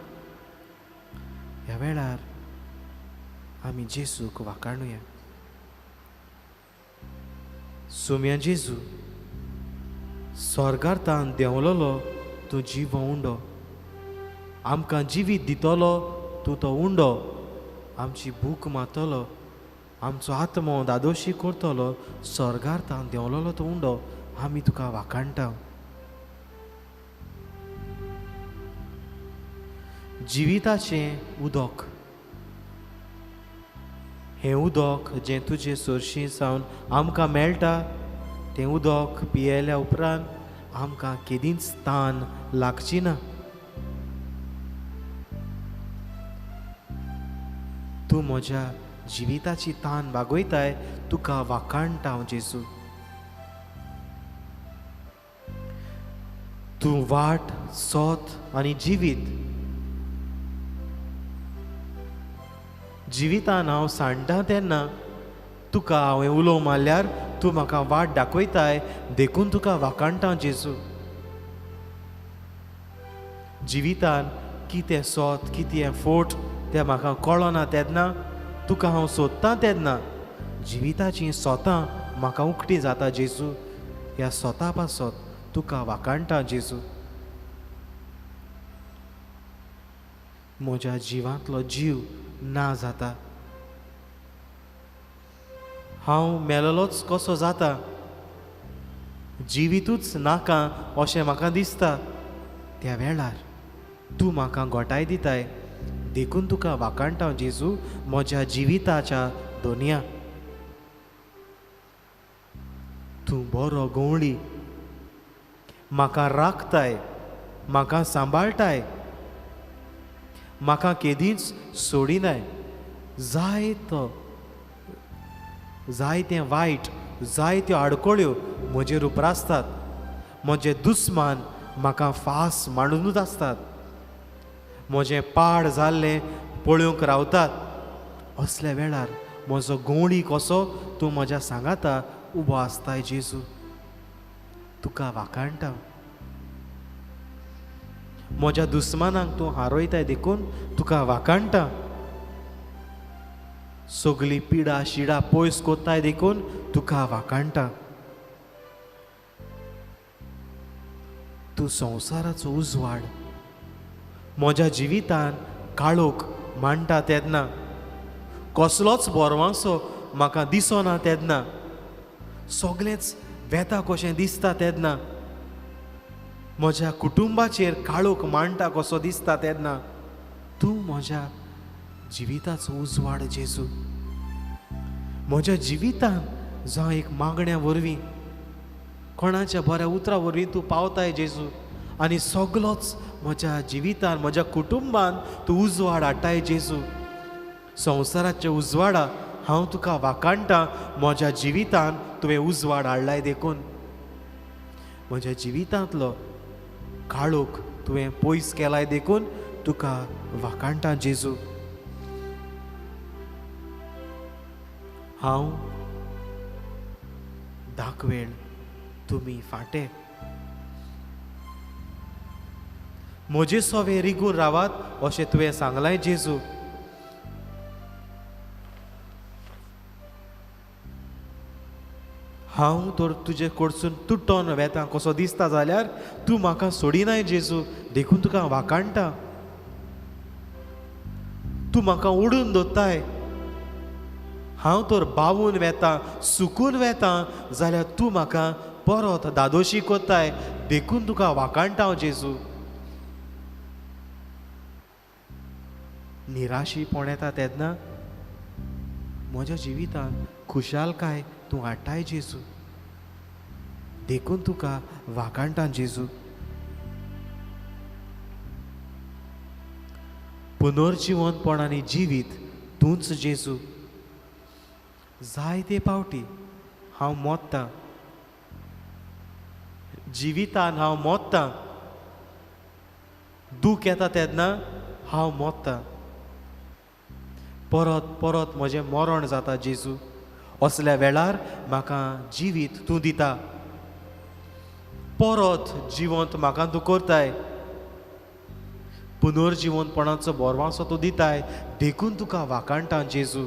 ह्या वेळार आमी जेजूक वाखाणुया। सोम्या जेजू, स्वर्गार तान देंवलोलो तूं जिवो उंडो, आमकां जिवीत दितलो तूं तो उंडो, आमची भूक मारतलो, आमचो आत्मो दादोशी करतलो, स्वर्गार तान देंवलोलो तो उंडो, आमी तुका वाखाणटा। जिविताचें उदक, हें उदक जें तुजे सोरशी सावन आमकां मेळटा तें उदक पियेल्या उपरांत आमकां केदींच तान लागची ना। तूं म्हज्या जिविताची तान भागयताय, तुका वाखाणटा हांव जेजू। तूं वाट, सोत आनी जिवीत। जिवितान हांव सांडटा तेन्ना तुका हांवें उलो मारल्यार तूं म्हाका वाट दाखयताय, देखून तुका वाखाणटा जेजू। जिवितान कितें सोत कितें फोट तें म्हाका कळना तेन्ना तुका हांव सोदतां तेन्ना जिविताचीं सोतां म्हाका उकटी जाता जेजू। ह्या सोता पासत तुका वाखाणटा जेजू। म्हज्या जिवांतलो जीव ना जाता, हांव मेलोलोच कसो जाता, जिवितूच नाका अशें म्हाका दिसता। त्या वेळार तूं म्हाका गोठाय दिताय, देखून तुका वाखाणटा जेजू म्हज्या जिविताच्या दोनया। तूं बरो गवळी, म्हाका राखताय, म्हाका सांबाळटाय, म्हाका केदींच सोडिनाय। जाय तो जाय तें वायट, जाय त्यो आडकळ्यो म्हजेर उप्रासतात, म्हजे दुस्मान म्हाका फास मांडुनूच आसतात, म्हजें पाड जाल्लें पळोवंक रावतात। असल्या वेळार म्हजो गवळी कसो तूं म्हज्या सांगाता उबो आसताय जेजू, तुका वाखाणटा। म्हज्या दुस्मानांक तूं हारयताय, देखून तुका वाखाणटा। सगली पिडा शिडा पयस कोत्ताय, देखून तुका वाखाणटा। तूं संवसाराचो उजवाड, म्हज्या जिवितान काळोख मांडटा तेन्ना, कसलोच बोरवांसो म्हाका दिसना तेन्ना, सगलेंच वेता कशें दिसता तेन्ना, म्हज्या कुटुंबाचेर काळोख मांडटा कसो दिसता तेन्ना, तूं म्हज्या जिविताचो उजवाड जेजू। म्हज्या जिवितान जावं एक मागण्या वरवीं, कोणाच्या बऱ्या उतरां वरवीं तूं पावताय जेजू, आनी सगलोच म्हज्या जिवितान म्हज्या कुटुंबान तूं उजवाड हाडटाय जेजू। संवसाराच्या उजवाडा हांव तुका वाखाणटा, म्हज्या जिवितान तुवें उजवाड हाडलाय देखून म्हज्या जिवितांतलो काळोख तुवें पयस केलाय देखून तुका वाखाणटा जेजू। हांव दाखवेळ, तुमी फांटे, म्हजे सोवे रिगून रावात अशें तुवें सांगलाय जेजू। हांव तर तुजे कडसून तुटोन वेता कसो दिसता जाल्यार तूं म्हाका सोडिनाय जेजू, देखून तुका वाखाणटा। तूं म्हाका ओडून दवरताय, हांव तर बावून वेता सुकून वेता जाल्यार तूं म्हाका परत दादोशी कोत्ताय, देखून तुका वाखाणटा हांव जेजू। निराशीपण येता तेन्ना म्हज्या जिवितांत खुशालकाय तूं हाडटाय जेजू, देखून तुका वाखाणटा जेजू। पुनर्जिवंतपण आनी जिवीत तूंच जेजू. जायते पावटी हांव मोत्तां, जिवितान हांव मोत्तां, दूख येता तेन्ना हांव मोत्तां, परत परत म्हजें मरण जाता जेजू. असल्या वेळार म्हाका जिवीत तूं दिता, परत जिवंत म्हाका तूं करताय, पुनर्जिवंतपणाचो बोरवांसो तूं दिताय, देखून तुका वाखाणटा जेजू.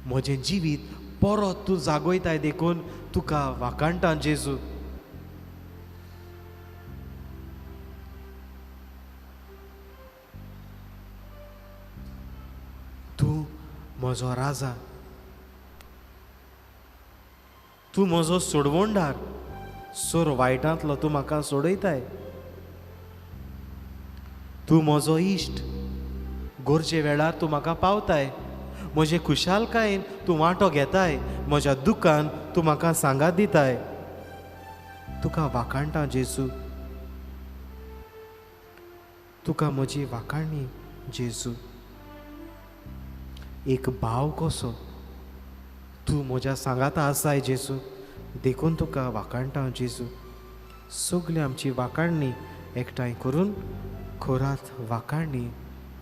म्हजें जिवीत परत तूं जागयताय, देखून तुका वाखाणटा जेजू. तूं म्हजो राजा, तूं म्हजो सोडवणदार, सोर वायटांतलो तूं म्हाका सोडयताय. तूं म्हजो इश्ट, गरजे वेळार तूं म्हाका पावताय, म्हजे खुशालकायेन तूं वांटो घेताय, म्हज्या दुकान तूं म्हाका सांगात दिताय. तुका वाखाणटा जेजू, तुका म्हजी वाखाणणी जेजू. एक भाव कसो तूं म्हज्या सांगाता आसाय जेजू, देखून तुका वाखाणटा जेजू. सगळी आमची वाखाणणी एकठांय करून खोरात वाखाणणी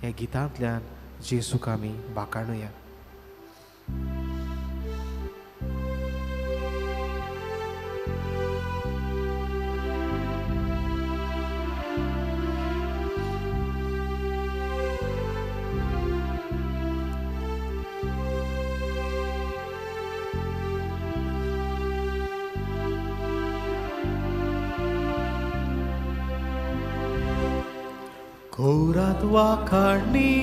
ह्या गितांतल्यान जेजूक आमी वाखाणुया. कोरात वाखाणणी,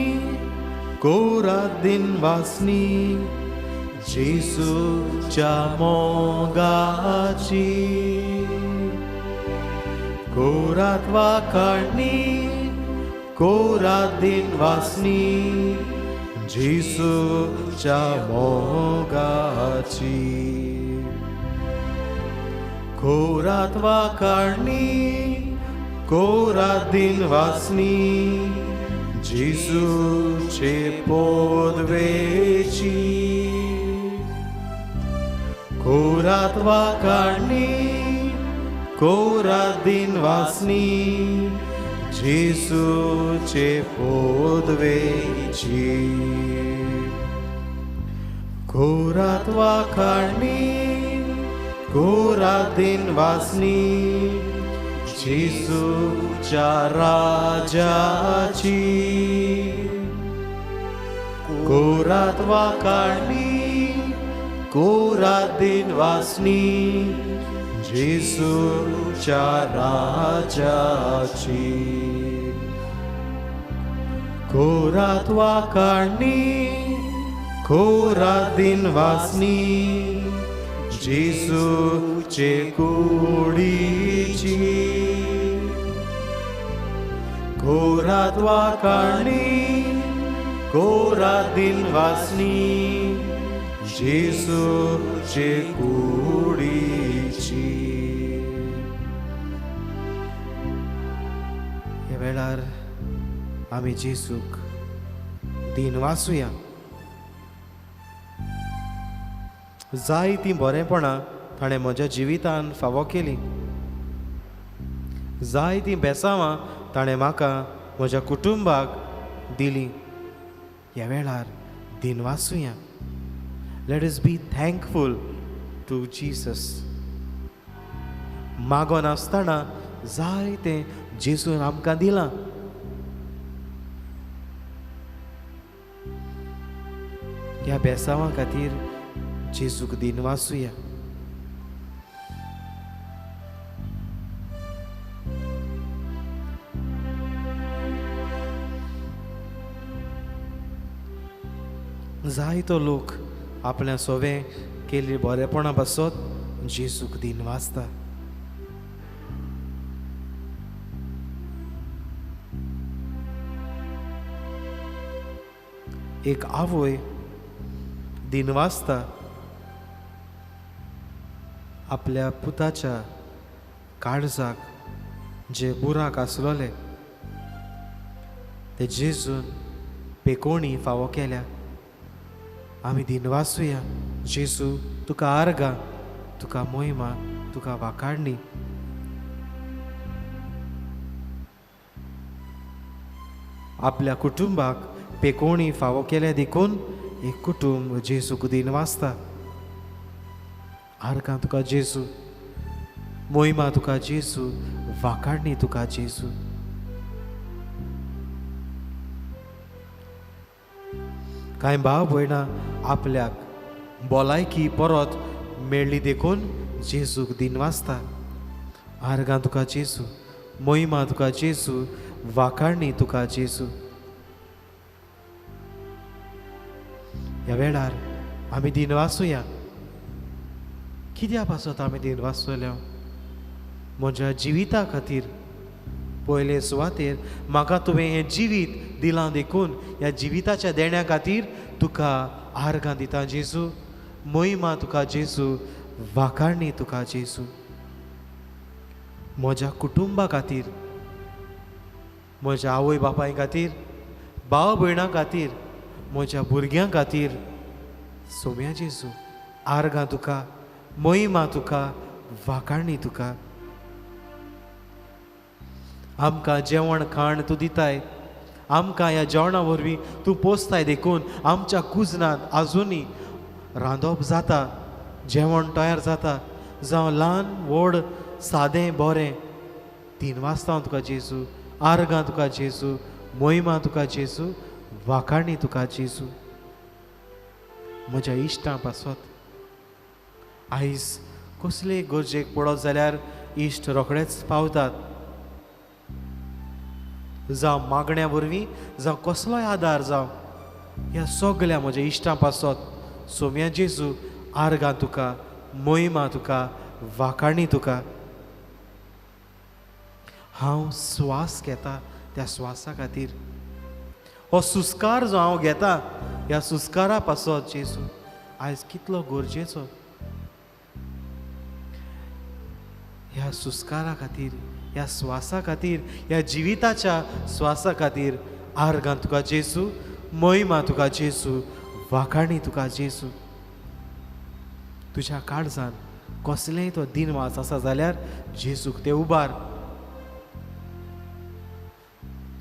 कोरात दिन वासनी, जेजूच्या मोगाची. कोरात वाखाणणी, कोरात दिन वासनी, जेजूच्या मोगाची. कोरात वाखाणणी, कोरात दिन वासनी, जेजूचे पोदवेची. कोरात वाखाणणी, कोरात दिन वासनी, जेजूचे पोदवेची. कोरात वाखाणणी, कोरात दिन वासनी, जेजूच्या राजाची. कोरात वाखाणणी, कोरात दिन वासनी, जेजूच्या राजाची. कोरात वाखाणणी, कोरात दिन वासनी, जेजूचे कुडीची. कोरात वाखाणणी, कोरात दिन वासनी, जेजूचे कुडीची. ह्या वेळार आमी जेजूक दिन वासुया. जाय तीं बरेंपणां ताणें म्हज्या जिवितान फावो केलीं, जाय तीं बेसांवां ताणें म्हाका म्हज्या कुटुंबाक दिलीं. ह्या वेळार दिन वासुया. Let us be thankful to Jesus. मागोन आसतना जाय तें जेजून आमकां दिलां. ह्या बेसांवां खातीर जेजूक दिन वासुया. जायतो लोक आपल्या सोवे केल्ली बरेपणा पासत जेजूक दिन वाचता. एक आवय दिन वाचता आपल्या पुताच्या काळजाक जे बुराक आसलोले ते जेजून पेकोणी फावो केल्या. आमी दिनवासुया जेजू, तुका आर्गां, तुका मोहिमा, तुका वाखाडणी. आपल्या कुटुंबाक पेकोणी फावो केल्या देखून एक कुटुंब जेजूक दिनवासता. आर्गां तुका जेजू, मोहिमा तुका जेजू, वाखाडणी तुका जेजू. कांय भाव भयणां आपल्याक भलायकी परत मेळ्ळी देखून जेजूक दिनवासता. आर्गां तुका जेजू, मोहिमा तुका जेजू, वाखाडणी तुका जेजू. ह्या वेळार आमी दिनवासुया. कित्या पासत आमी दिनवासतले? म्हज्या जिविता खातीर. पयले सुवातेर म्हाका तुवें हें जिवीत दिलां देखून ह्या जिविताच्या देण्या खातीर तुका आर्गां दिता जेजू, मोहिमा तुका जेजू, वाखाडणी तुका जेजू. म्हज्या कुटुंबा खातीर, म्हज्या आवय बापाय खातीर, भाव भयणां खातीर, म्हज्या भुरग्यां खातीर सोम्या जेजू आर्गां तुका, मोहिमा तुका, वाखाडणी तुका. आमकां जेवण खाण तूं दिताय, आमकां ह्या जेवणा वरवीं तूं पोसताय देखून आमच्या कुजनांत आजुनूय रांदप जाता, जेवण तयार जाता, जावं ल्हान व्हड सादें बरें. दिनवासता हांव तुका जेजू, आर्गां तुका जेजू, मोहिमा तुका जेजू, वाखाडणी तुका जेजू. म्हज्या इश्टां पासत आयज कसले गरजेक पडत जाल्यार इश्ट रोखडेच पावतात, जावं मागण्या वरवीं, जावं कसलोय आदार जावं, ह्या सगल्या म्हज्या इश्टां पासत सोम्या जेजू आर्गां तुका, मोहिमा तुका, वाखाडणी तुका. हांव स्वास घेता त्या स्वासा खातीर, हो सुस्कार जो हांव घेता ह्या सुस्कारा पासत जेजू आयज कितलो गरजेचो. ह्या सुस्कारा खातीर, ह्या स्वासा खातीर, ह्या जिविताच्या स्वासा खातीर आर्गां तुका जेजू, मोहिमा तुका जेजू, वाखाडणी तुका जेजू. तुज्या काळजान कसलेंय तो दिनवास आसा जाल्यार जेजूक ते उबार.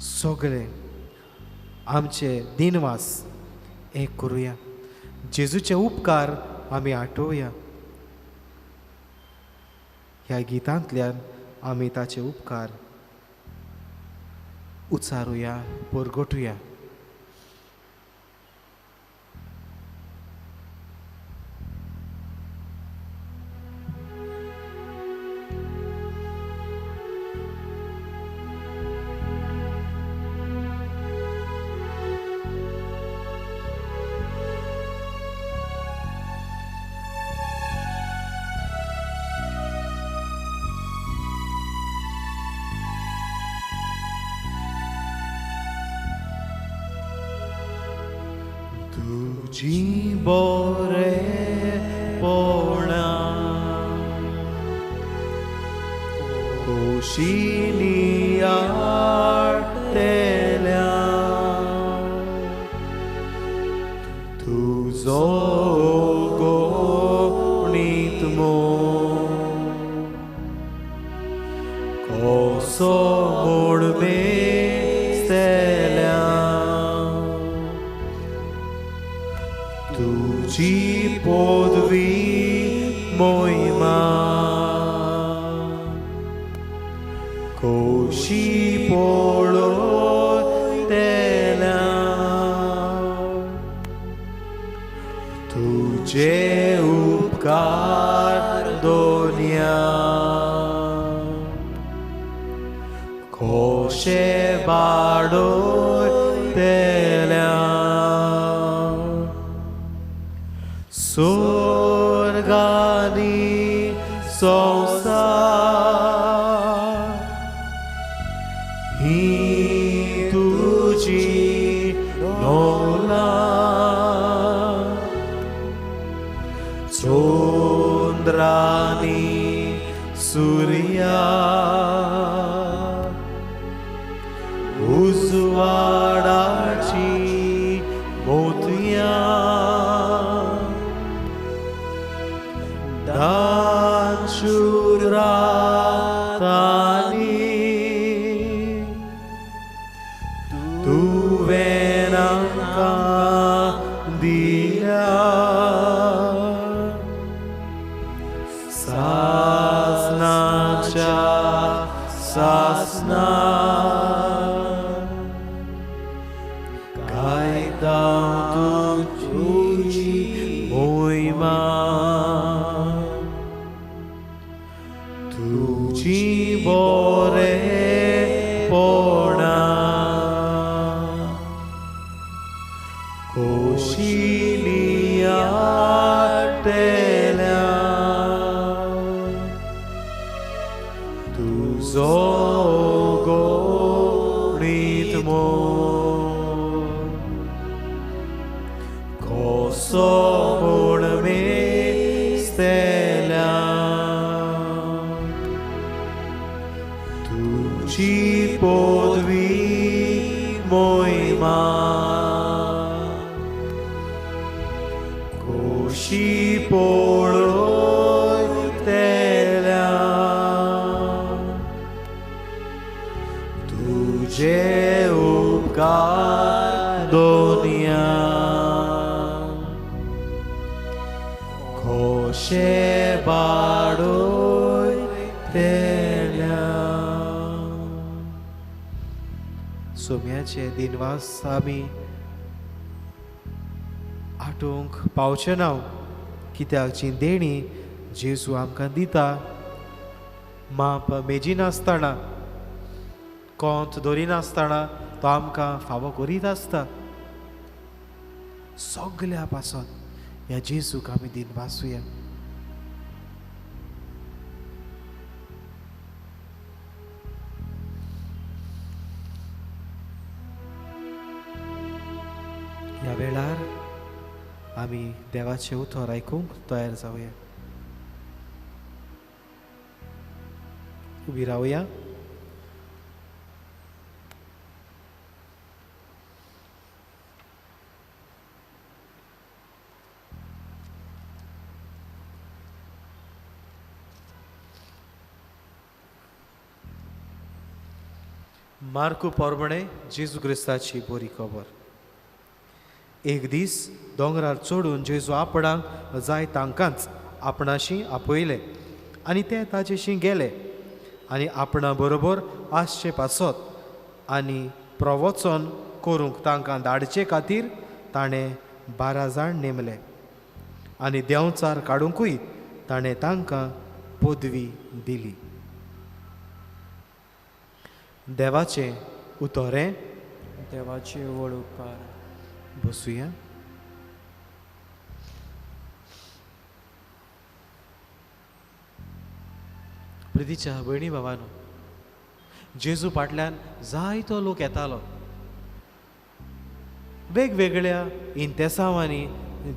सगळे आमचे दिनवास एक करुया, जेजूचे उपकार आमी आठोवया. ह्या गितांतल्यान आमी ताचे उपकार उचारुया, परगटुया. तुजी बोरेपणा कोशिनी आडतेल्या, तुजो गोणीत मोग कसो म्हूण मेजतल्या, तुजी पदवी मोहिमा कोशी पळयतल्या, तुजे उपकार दोनया कोशे बाडयतल्या. सोर्गानी संवसार ही तुजी नोला, चंद्रानी सुर्या उजवाडायतल्या. तुवें आमकां दिल्या सासनाच्या सासना गायता तुजी मोहिमा तुजी बरेपणा कोशिनी आटेल्या तुजो गणीत मोग कसो म्हूण मेजतल्या तुजी पदवी मोहिमा खोशी पळयतल्या तुजे उपकार दोनया खोशे बाडयतल्या. सोम्याचे दिनवास आमी आटोवंक पावचे ना, कित्याक जी देणी जेजू आमकां दिता माप मेजिनासतना कोंत दवरिनासतना तो आमकां फावो करीत आसता. सगल्या पासत ह्या जेजूक आमी दिनवासुया. ह्या वेळार आमी देवाचें उतर आयकूंक तयार जावया. उबी रावया. मार्कू पोरबणे जेजू क्रिस्ताची बरी खबर. एक दीस दोंगरार चडून जेजू आपणाक जाय तांकांच आपणाशी आपयले आनी ते ताजेशी गेले आनी आपणा बरोबर आसचे पासत आनी प्रवचन करूंक तांकां धाडचे खातीर ताणें 12 जाण नेमले आनी देंवचार काडुंकूय ताणें तांकां पदवी दिली. देवाचें उतरें. देवाचे व्हड उपकार. बसुया. प्रितीच्या भयणी भावानो, जेजू फाटल्यान जायतो लोक येतालो. वेगवेगळ्या इंतेसांवांनी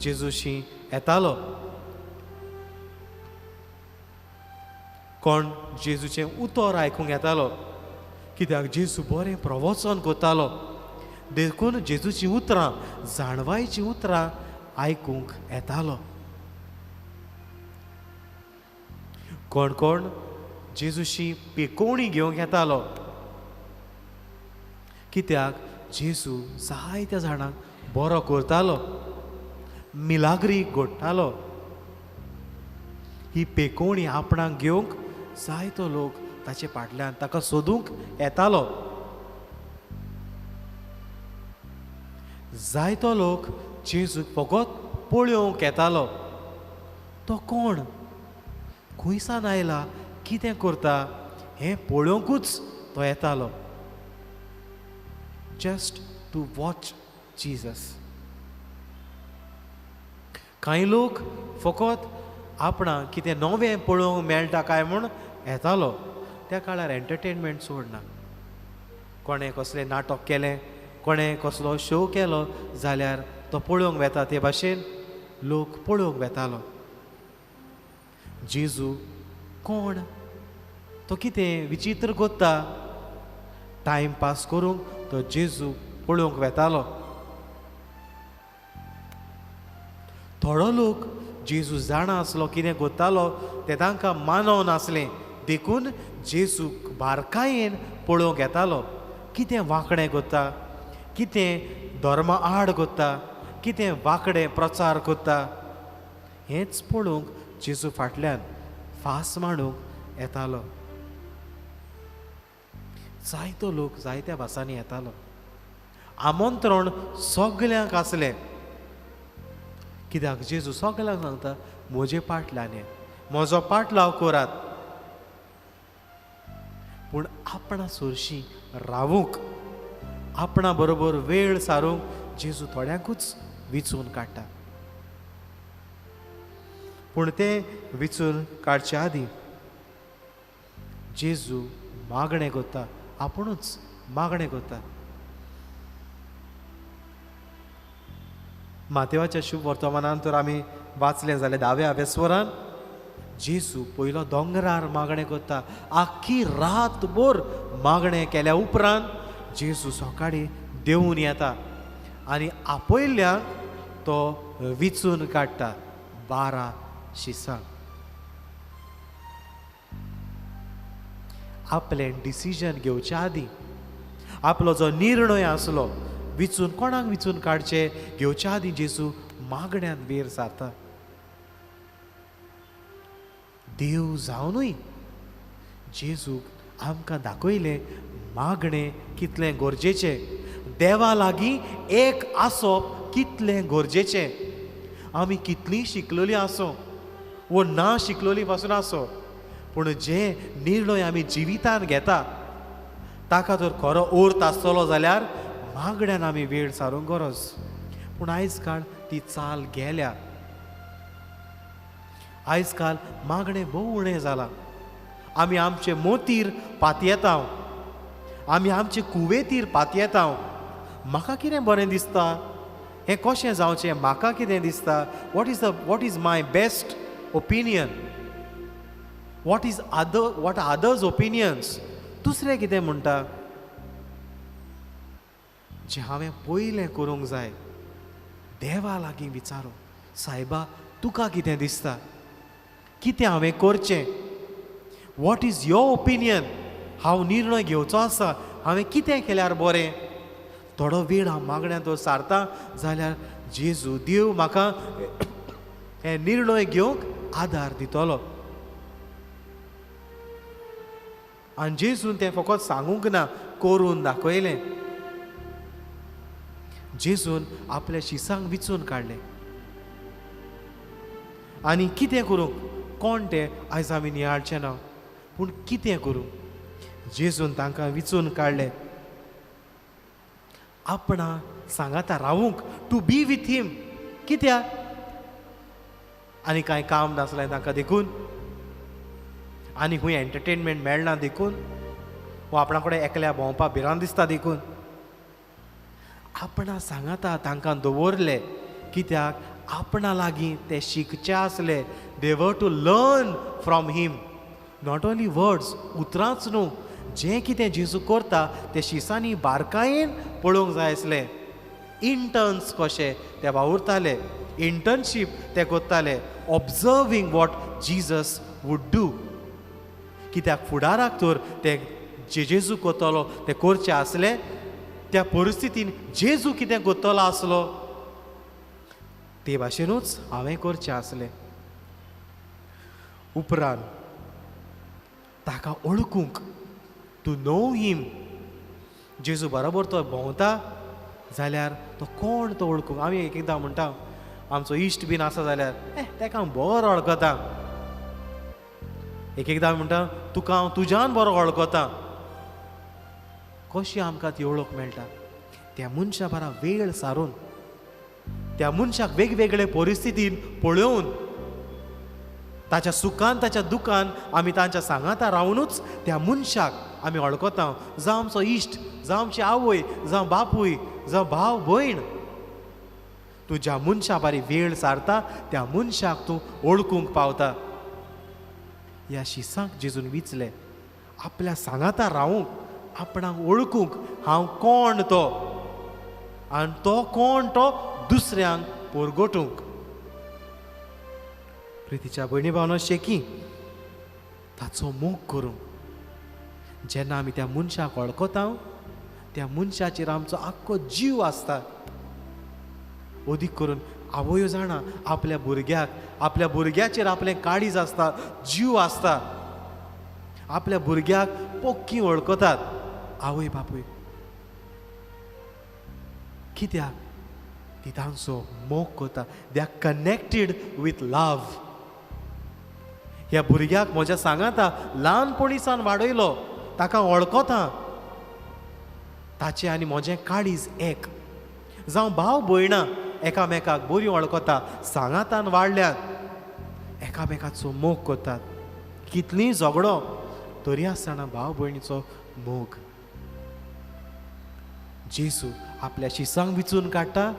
जेजूशी येतालो. कोण जेजूचें उतर आयकूंक येतालो, कित्याक जेजू बरें प्रवचन करतालो, देखून जेजूचीं उतरां जाणवायचीं उतरां आयकूंक येतालो. कोण कोण जेजूशी पिकोवणी घेवंक येतालो, कित्याक जेजू जायत्या जाणांक बरो करतालो, मिलाग्री घडटालो. ही पेकोवणी आपणाक घेवंक जायतो लोक ताचे फाटल्यान ताका सोदूंक येतालो. जायतो लोक जेजूक फकत पळोवंक येतालो. तो कोण, खंयसान आयला, कितें करता हें पळोवंकूच तो येतालो. Just to watch Jesus. कांय लोक फकत आपणाक कितें नवें पळोवंक मेळटा काय म्हूण येतालो. त्या काळार एंटरटेनमेंट चड ना. कोणें कसलें नाटक केलें, कोणें कसलो शो केलो जाल्यार तो पळोवंक वेता, ते भाशेन लोक पळोवंक वेतालो. जेजू कोण, तो कितें विचित्र कोत्ता, टायम पास करूंक तो जेजू पळोवंक वेतालो. थोडो लोक जेजू जाणा आसलो कितें कोत्तालो तें तांकां मानव नासलें, देखून जेजूक बारकायेन पळोवंक येतालो. कितें वांकडें कोत्ता, कितें धर्मा आड कोत्ता, कितें वांकडें प्रचार कोत्ता, हेंच पळोवंक जेजू फाटल्यान फास मांडूंक येतालो. जायतो लोक जायत्या भासांनी येतालो. आमंत्रण सगल्यांक आसलें, कित्याक जेजू सगल्यांक सांगता म्हजे पाटल्यान ये, म्हजो पाटलाव करात. पूण आपणा सोरशी रावूंक, आपणा बरोबर वेळ सारूंक जेजू थोड्यांकूच विचून काडटा. पूण ते विचून काडचे आदीं जेजू मागणें करता, आपुणूच मागणें करता. मातेवाच्या शुभ वर्तमानान तर आमी वाचलें जाल्यार दाव्या वेस्वरान जेजू पयलो दोंगरार मागणें करता. आख्खी रातभर मागणें केल्या उपरांत जेजू सकाळीं देंवून येता आनी आपयल्ल्यांक तो विचून काडटा 12 शिसांक. आपलें डिसिजन घेवच्या आदीं, आपलो जो निर्णय आसलो विचून कोणाक विचून काडचे घेवच्या आदीं जेजू मागण्यान वेर सारता. देव जावनूय जेजूक आमकां दाखयलें मागणें कितलें गरजेचें, देवा लागीं एक आसप कितलें गरजेचें. आमी कितलीं शिकलेलीं आसूं वो ना शिकलेलीं पासून आसूं, पूण जे निर्णय आमी जिवितान घेता ताका जर खरो अर्थ आसतलो जाल्यार मागण्यान आमी वेळ सारूंक गरज. पूण आयज काल ती चाल गेल्या. आयज काल मागणें भोव उणें जालां. आमी आमचे मोतीर पातयेता, आमी आमचे कुवेतीर पातयेता. म्हाका कितें बरें दिसता, हें कशें जावचें, म्हाका कितें दिसता, what is my best opinion, what is other, what others opinions, दुसरें कितें म्हणटा. जें हांवें पयलें करूंक जाय देवा लागीं विचारूं, सायबा तुका कितें दिसता, कितें हांवें करचें, what is your opinion, हांव निर्णय घेवचो आसा, हांवें कितें केल्यार बरें. थोडो वेळ हांव मागण्यांत तो सारता जाल्यार जेजू देव म्हाका हे निर्णय घेवंक आदार दितलो. आनी जेजून तें फकत सांगूंक ना, करून दाखयलें. जेजून आपल्या शिसांक विचून काडलें आनी कितें करूंक कोण तें आयज आमी नियाळचें ना, पूण कितें करूं जेजून तांकां विचून काडलें आपणा सांगाता रावूंक, टू बी विथ हिम. कित्याक? आनी कांय काम नासलें तांकां देखून, आनी खंय एंटरटेनमेंट मेळना देखून, वो आपणा कडेन एकल्या भोंवपाक भिरांत दिसता देखून आपणा सांगाता तांकां दवरले. कित्याक? आपणा लागीं ते शिकचे आसले. They were to learn from him, not only words, उतरांच न्हू, जें कितें जेजू करता तें शिसांनी बारकायेन पळोवंक जाय आसलें. इंटर्न्स कशे ते वावुरताले, इंटर्नशीप ते करताले, observing what Jesus would do. कित्याक फुडाराक तर ते जे जेजू करतलो तें करचें आसलें. त्या परिस्थितीन जेजू कितें करतलो आसलो ते भाशेनूच हांवें करचें आसलें. उपरांत ताका वळखूंक, टू नो हिम, जेजू बरोबर तो भोंवता जाल्यार तो कोण तो वळखूंक. आमी एक एकदां म्हणटा आमचो इश्ट बीन आसा जाल्यार ताका हांव बरो वळखता. एक एकदां म्हणटा तुका हांव तुज्यान बरो वळखता. कशी आमकां ती वळख मेळटा? त्या मनशा बरा वेळ सारून, त्या मनशाक वेगवेगळे परिस्थितीन पळोवन, ताच्या सुखान ताच्या दुखान आमी तांच्या सांगाता रावनूच त्या मनशाक आमी वळखता. जावं आमचो इश्ट, जावं आमची आवय, जावं बापूय, जावं भाव भयण, तूं ज्या मनशा बारी वेळ सारता त्या मनशाक तूं वळखूंक पावता. ह्या शिसांक जेजून विचले आपल्या सांगाता रावूंक, आपणाक वळखूंक, हांव कोण तो आनी तो कोण तो दुसऱ्यांक परगटूंक. प्रितीच्या भयणी भावना शेकी ताचो मोग करूंक. जेन्ना आमी त्या मनशाक वळखता त्या मनशाचेर आमचो आख्खो जीव आसता. अदीक करून आवयो जाणा आपल्या भुरग्याक, आपल्या भुरग्याचेर आपलें काळीज आसता, जीव आसता. आपल्या भुरग्याक पोक्की वळखतात आवय बापूय. कित्याक? ती तांचो मोग करता. They are connected with love. ह्या भुरग्याक म्हज्या सांगाता ल्हानपणी सावन वाडयलो, ताका वळखता, ताचें आनी म्हजें काळीज एक. जावं भाव भयणां एकामेकाक बरी वळखता, सांगातान वाडल्यात, एकामेकाचो मोग करतात. कितलीं झगडो तरी आसतना भाव भयणीचो मोग. जेजू आपल्या शिसांक विचून काडटा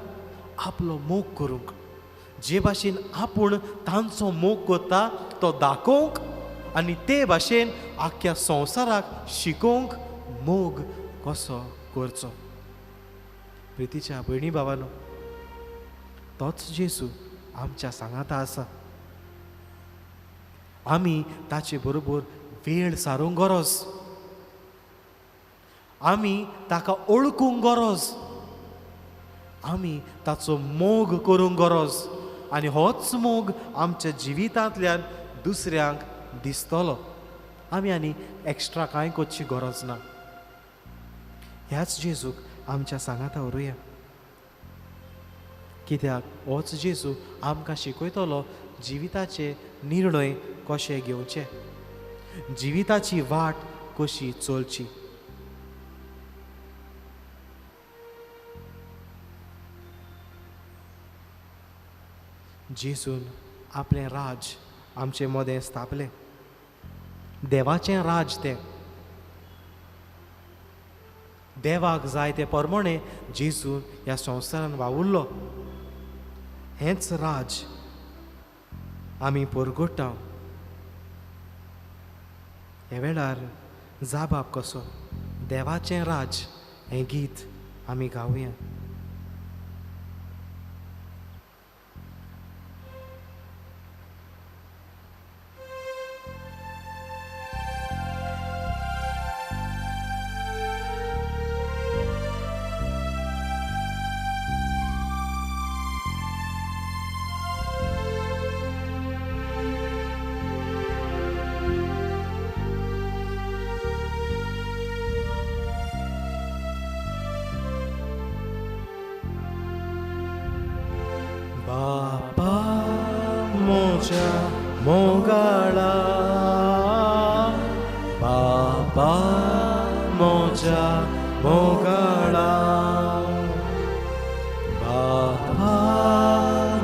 आपलो मोग करूंक. जे भाशेन आपूण तांचो मोग करता तो दाखोवंक आनी ते भाशेन आख्ख्या संवसाराक शिकोवंक मोग कसो करचो. प्रितीच्या भयणी भावानो, तोच जेजू आमच्या सांगाता आसा. आमी ताचे बरोबर वेळ सारूंक गरज, आमी ताका ओळखूंक गरज, आमी ताचो मोग करूंक गरज. आनी होच मोग आमच्या जिवितांतल्यान दुसऱ्यांक दिसतलो. आमी आनी एक्स्ट्रा कांय करची गरज ना. ह्याच जेजूक आमच्या सांगाता व्हरुया. कित्याक होच जेजू आमकां शिकयतलो जिविताचे निर्णय कशे घेवचे, जिविताची वाट कशी चलची. जेजून आपलें राज आमचे मदें स्थापलें. देवाचें राज तें. देवाक जाय ते प्रमाणे जेजून ह्या संवसारान वावुरलो. हेंच राज आमी परगट्टा. ह्या वेळार जाबाब कसो देवाचें राज हें गीत आमी गावया. बापा म्हज्या मोगाळा, बापा म्हज्या मोगाळा, बापा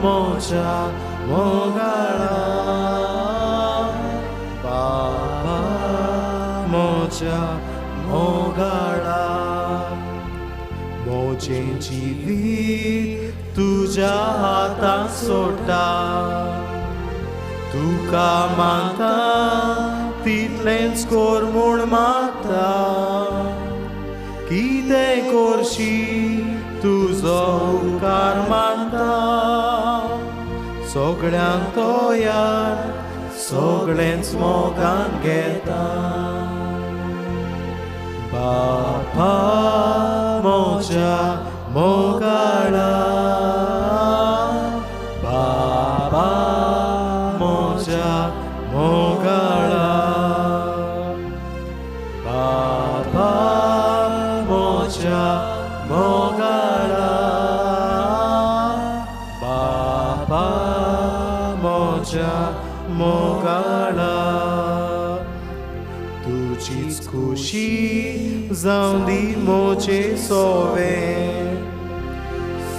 म्हज्या मोगाळा, बापा म्हज्या मोगाळा. म्हजें जिवीत तुज्या हातांत सोडटा, तुका मानता तितलेंच कर म्हूण मागता. कितें करशी तुजो उपकार मानता, सगळ्यांक तो यार सगळेंच मोगान घेता. बापा म्हज्या मोगाळा, बापा म्हज्या मोगाळा, बापा म्हज्या मोगाळा, बापा म्हज्या मोगाळा. तुजीच खुशी जावं दी म्हजे सोवे,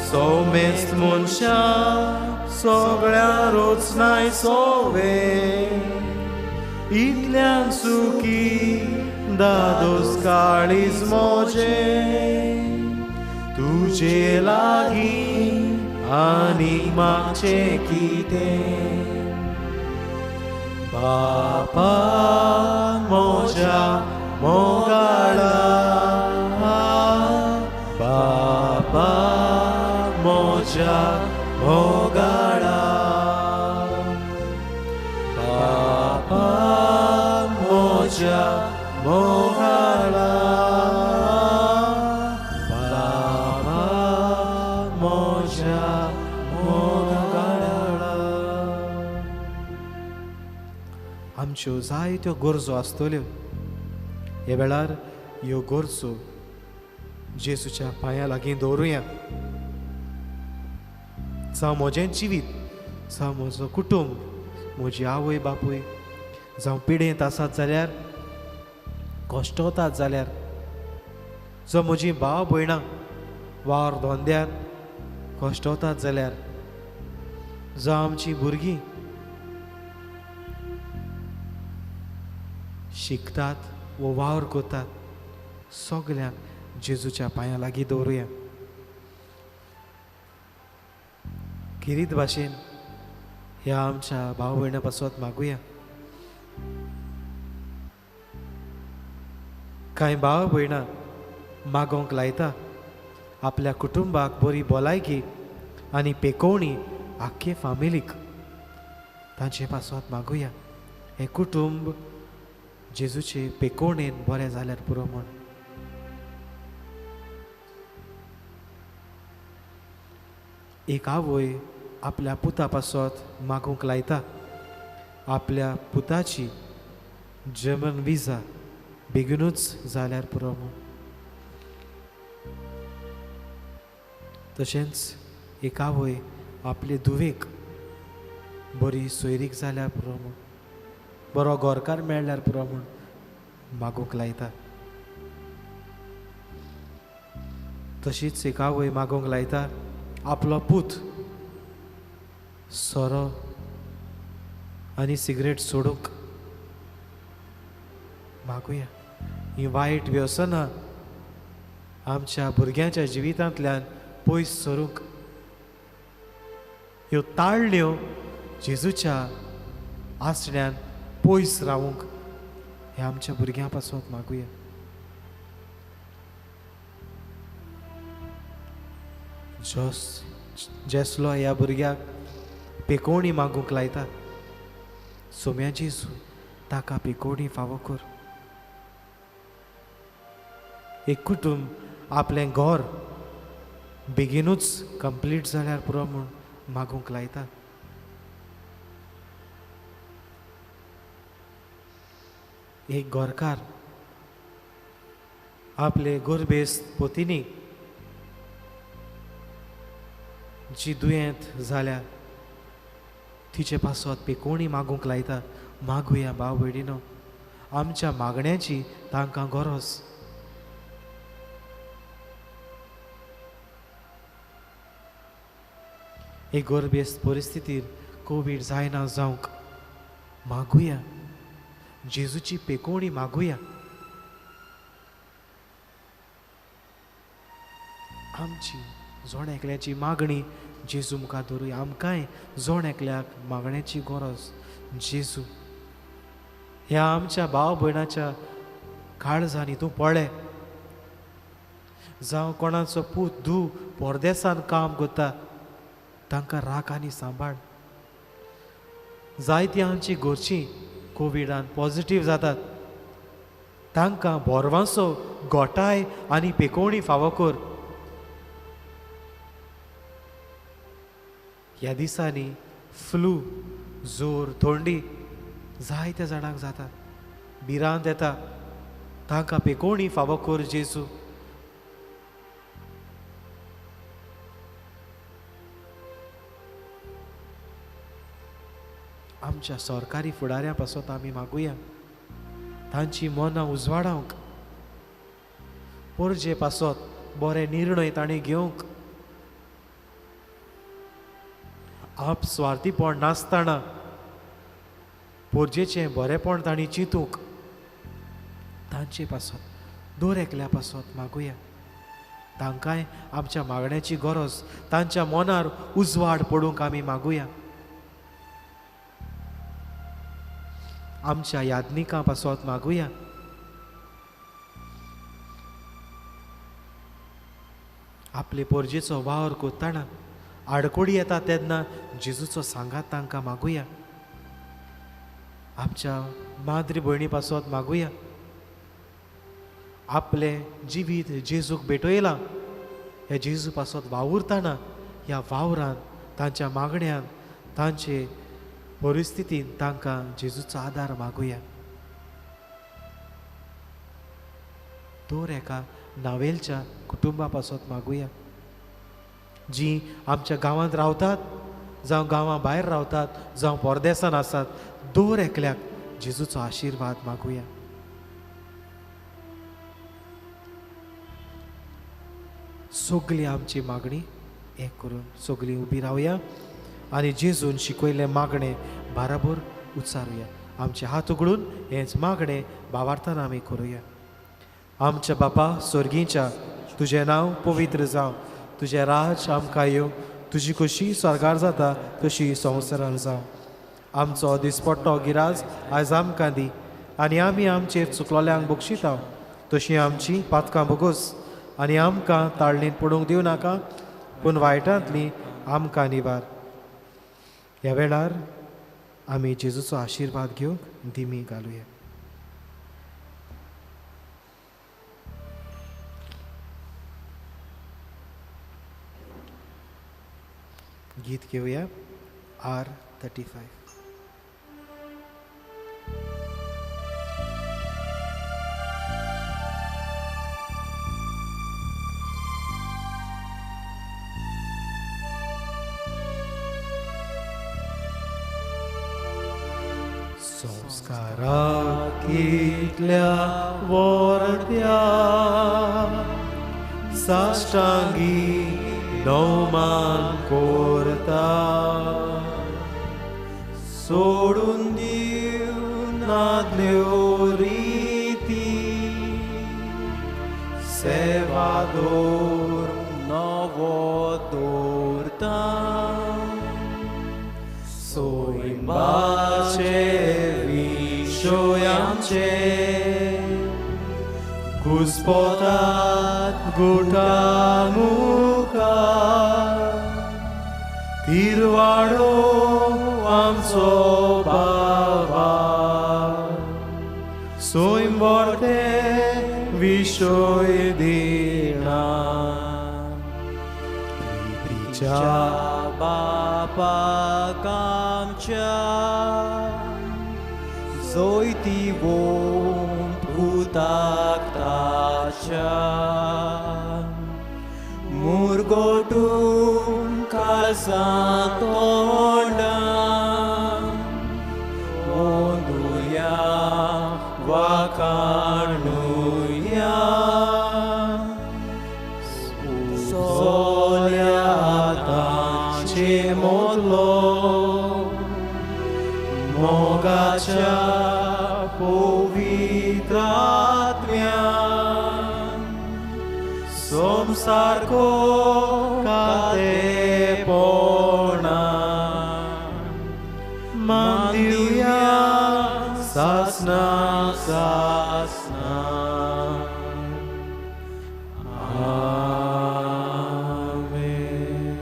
सोमेस्त मनशां सगळ्या रोचनाय सोवे. इतल्यान सुखी दादोस काळीज म्हजें, तुजे लागीं आनी मागचें कितें. बापा म्हज्या मोगाळा, बापा म्हज्या मोगाळा, बापा म्हज्या मोगाळा, आमच्यो जायत्यो गरजो आसतल्यो. ह्या वेळार ह्यो गरजो जेजूच्या पांया लागीं दवरुया. जावं म्हजें जिवीत, जावं म्हजो कुटुंब, म्हजी आवय बापूय, जावं पिडेंत आसात जाल्यार, कश्टवतात जाल्यार, जावं म्हजी भाव भयणां वावर धंद्यार कश्टवतात जाल्यार, जावं आमची भुरगीं शिकतात वो वावर करतात, सगल्यांक जेजूच्या पांयां लागीं दवरुया. खेरीत भाशेन ह्या आमच्या भाव भयणां पासत मागुया. कांय भाव भयणां मागोंक लायता आपल्या कुटुंबाक बरी भलायकी आनी पेकोवणी आख्खे फामिलीक. तांचे पासत मागुया हें कुटुंब जेजूचे पेकोवणेन बरें जाल्यार पुरो म्हूण. एक आवय आपल्या पुता पासत मागूंक लायता आपल्या पुताची जर्मन विजा बेगीनूच जाल्यार पुरो म्हूण. तशेंच एक आवय आपले धुवेक बरी सोयरीक जाल्यार पुरो म्हूण, बरो घरकार मेळ्ळ्यार पुरो म्हूण मागूंक लायता. तशीच एक आवय मागूंक लायता आपलो पूत सोरो आनी सिगरेट सोडूंक. मागुया ही वायट व्यसनां आमच्या भुरग्यांच्या जिवितांतल्यान पयस सरूंक, ह्यो ताळण्यो जेजूच्या आसण्यान पयस रावूंक हे आमच्या भुरग्यां पासत मागुया. जेसलो ह्या भुरग्याक पेकोवणी मागूंक लायता, सोम्या जेजू ताका पेकोवणी फावो कर. एक कुटुंब आपलें घर बेगीनूच कंप्लीट जाल्यार पुरो म्हूण मागूंक लायता. एक घरकार आपले गोरबेस्त पोतिनी जी दुयेंत जाल्या तिचे पासत पेकोवणी मागूंक लायता. मागुया भाव भयणीनो, आमच्या मागण्याची तांकां गरज. एक गरबेस्त परिस्थितीर कोवीड जायना जावंक मागुया, जेजूची पेकोवणी मागुया. आमची जोण एकल्याची मागणी जेजू मुखार दवरुया. आमकांय जोण एकल्याक मागण्याची गरज. जेजू ह्या आमच्या भाव भयणाच्या काळजांनी तूं पळय. जावं कोणाचो पूत धूव परदेसान काम करता तांकां राख आनी सांबाळ. जायती आमची घरचीं कोविडान पॉझिटीव जातात, तांकां बोरवांसो गोठाय आनी पेकोवणी फावो कर. ह्या दिसांनी फ्लू, जोर, थंडी जायत्या जाणांक जाता, भिरांत येता, तांकां पेकोवणी फावो कर जेजू. आमच्या सरकारी फुडाऱ्यां पासत आमी मागुया तांची मनां उजवाडावंक, पोरजे पासत बरे निर्णय तांणी घेवंक, आप स्वार्थीपण नासतना पोरजेचें बरेपण तांणी चिंतूंक, तांचे पासत दर एकल्या पासत मागुया. तांकांय आमच्या मागण्याची गरज, तांच्या मनार उजवाड पडूंक आमी मागुया. आमच्या यादनिकां पासत मागुया. आपले पोरजेचो वावर करतना आडकोडी येता तेन्ना जेजूचो सांगात तांकां मागुया. आमच्या माद्री भयणी पासत मागुया. आपलें जिवीत जेजूक भेटयलां, ह्या जेजू पासत वावुरतना ह्या वावरान तांच्या मागण्यान तांचे परिस्थितीन तांकां जेजूचो आदार मागुया. दर एका नावेलच्या कुटुंबा पासत मागुया, जी आमच्या गांवांत रावतात जावं गांवां भायर रावतात जावं परदेसान आसात, दर एकल्याक जेजूचो आशिर्वाद मागुया. सगळी आमची मागणी एक करून सगळी उबी रावया आनी जेजून शिकयल्लें मागणें बाराबर उच्चारुया. आमचे हात उगडून हेंच मागणें भावार्थान आमी करुया. आमच्या बापा स्वर्गीच्या, तुजें नांव पवित्र जावं, तुजें राज आमकां येवं, तुजी खोशी स्वर्गार जाता तशी संवसारान जावं. आमचो दिसपट्टो गिराज आयज आमकां दी आनी आमी आमचेर चुकलोल्यांक बक्षिता तशी आमची पातकां भोगोस आनी आमकां ताळणींत पडूंक दिवं नाका, पूण वायटांतली आमकां निवार. ह्या वेळार आमी जेजूचो आशिर्वाद घेवंक दिमी घालुया. गीत घेवया R35. संस्कारा कितल्या वर्त्या साष्टांगी नौमान करता, सोडून दिवन नादल्यो रिती, सेवा दवर नवो दवरता, सोयंबाचे विशयांचे घुस्पतात गुटा मुखार, तिरवाडो आमचो बाबा, सोयंवर्ते विशय दिना, प्रितीच्या बापाक आमच्या जैतिवंत पुताक ताच्या, मुरगोटून काळसां तोंडां ओंदुया वाखाणुया, सोल्या तांचे मोदलो मोगाच्या पवित्र आत्म्यान, संवसारको कातेपणा मान दिवया सासना सासना. आमेन.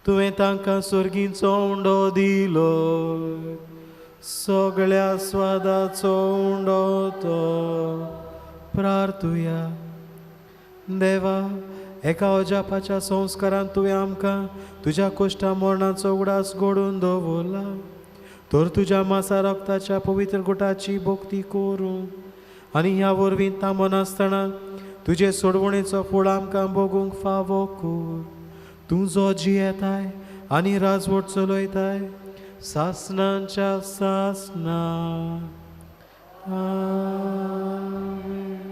तुवें तांकां स्वर्गींचो उंडो दिलो, सगळ्या स्वादाचो उंडो तो. प्रार्थुया. देवा, एका अजापाच्या संस्कारान तुवें आमकां तुज्या कोश्टा मरणाचो उगडास घडोवन दवरला, तर तुज्या मासा रक्ताच्या पवित्र गुटाची भक्ती करूं आनी ह्या वरवीं थांबनासतना तुजे सोडवणेचो फूड आमकां भोगूंक फावो कर. तूं जो जियेताय आनी राजवट चलयताय सासनांच्या सासना. आमेन.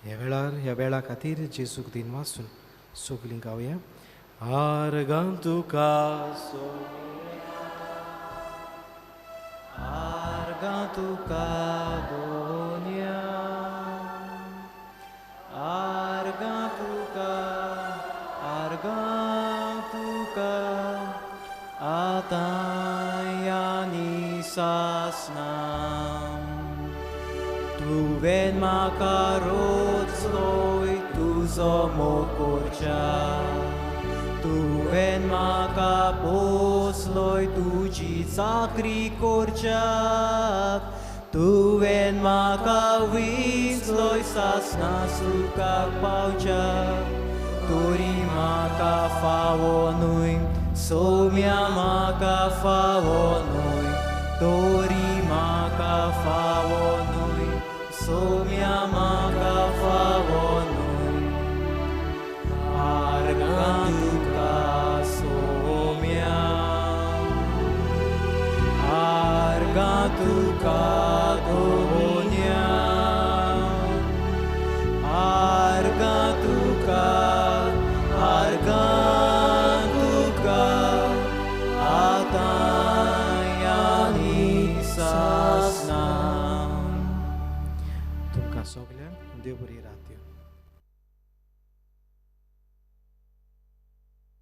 ह्या वेळार ह्या वेळा खातीर जेजूक दिन वाचून सगलीं गावया. आर्गां तुका सो आर्गां तुका दोन्या, आर्गां तुका, आर्गां तुका, आतां आनी सासणां. तुवें म्हाका रोचलोय तुजो मोग करच्याक, तुवें म्हाका पोसलोय तुजी चाकरी करच्याक, तुवें म्हाका विंचलोय सासणा सुखाक पावच्याक. तरी म्हाका फावो न्हय सोम्या, म्हाका फावो न्हय, तरी म्हाका फावो न्हय सोम्या, म्हाका फावो न्हय. आर्गां तुका सोम्या, आर्गां तुका दोन्या, आर्गां तुका, आर्गां तुका, आतां आनी सासणां. तुमकां सगल्यांक देव बरी रात.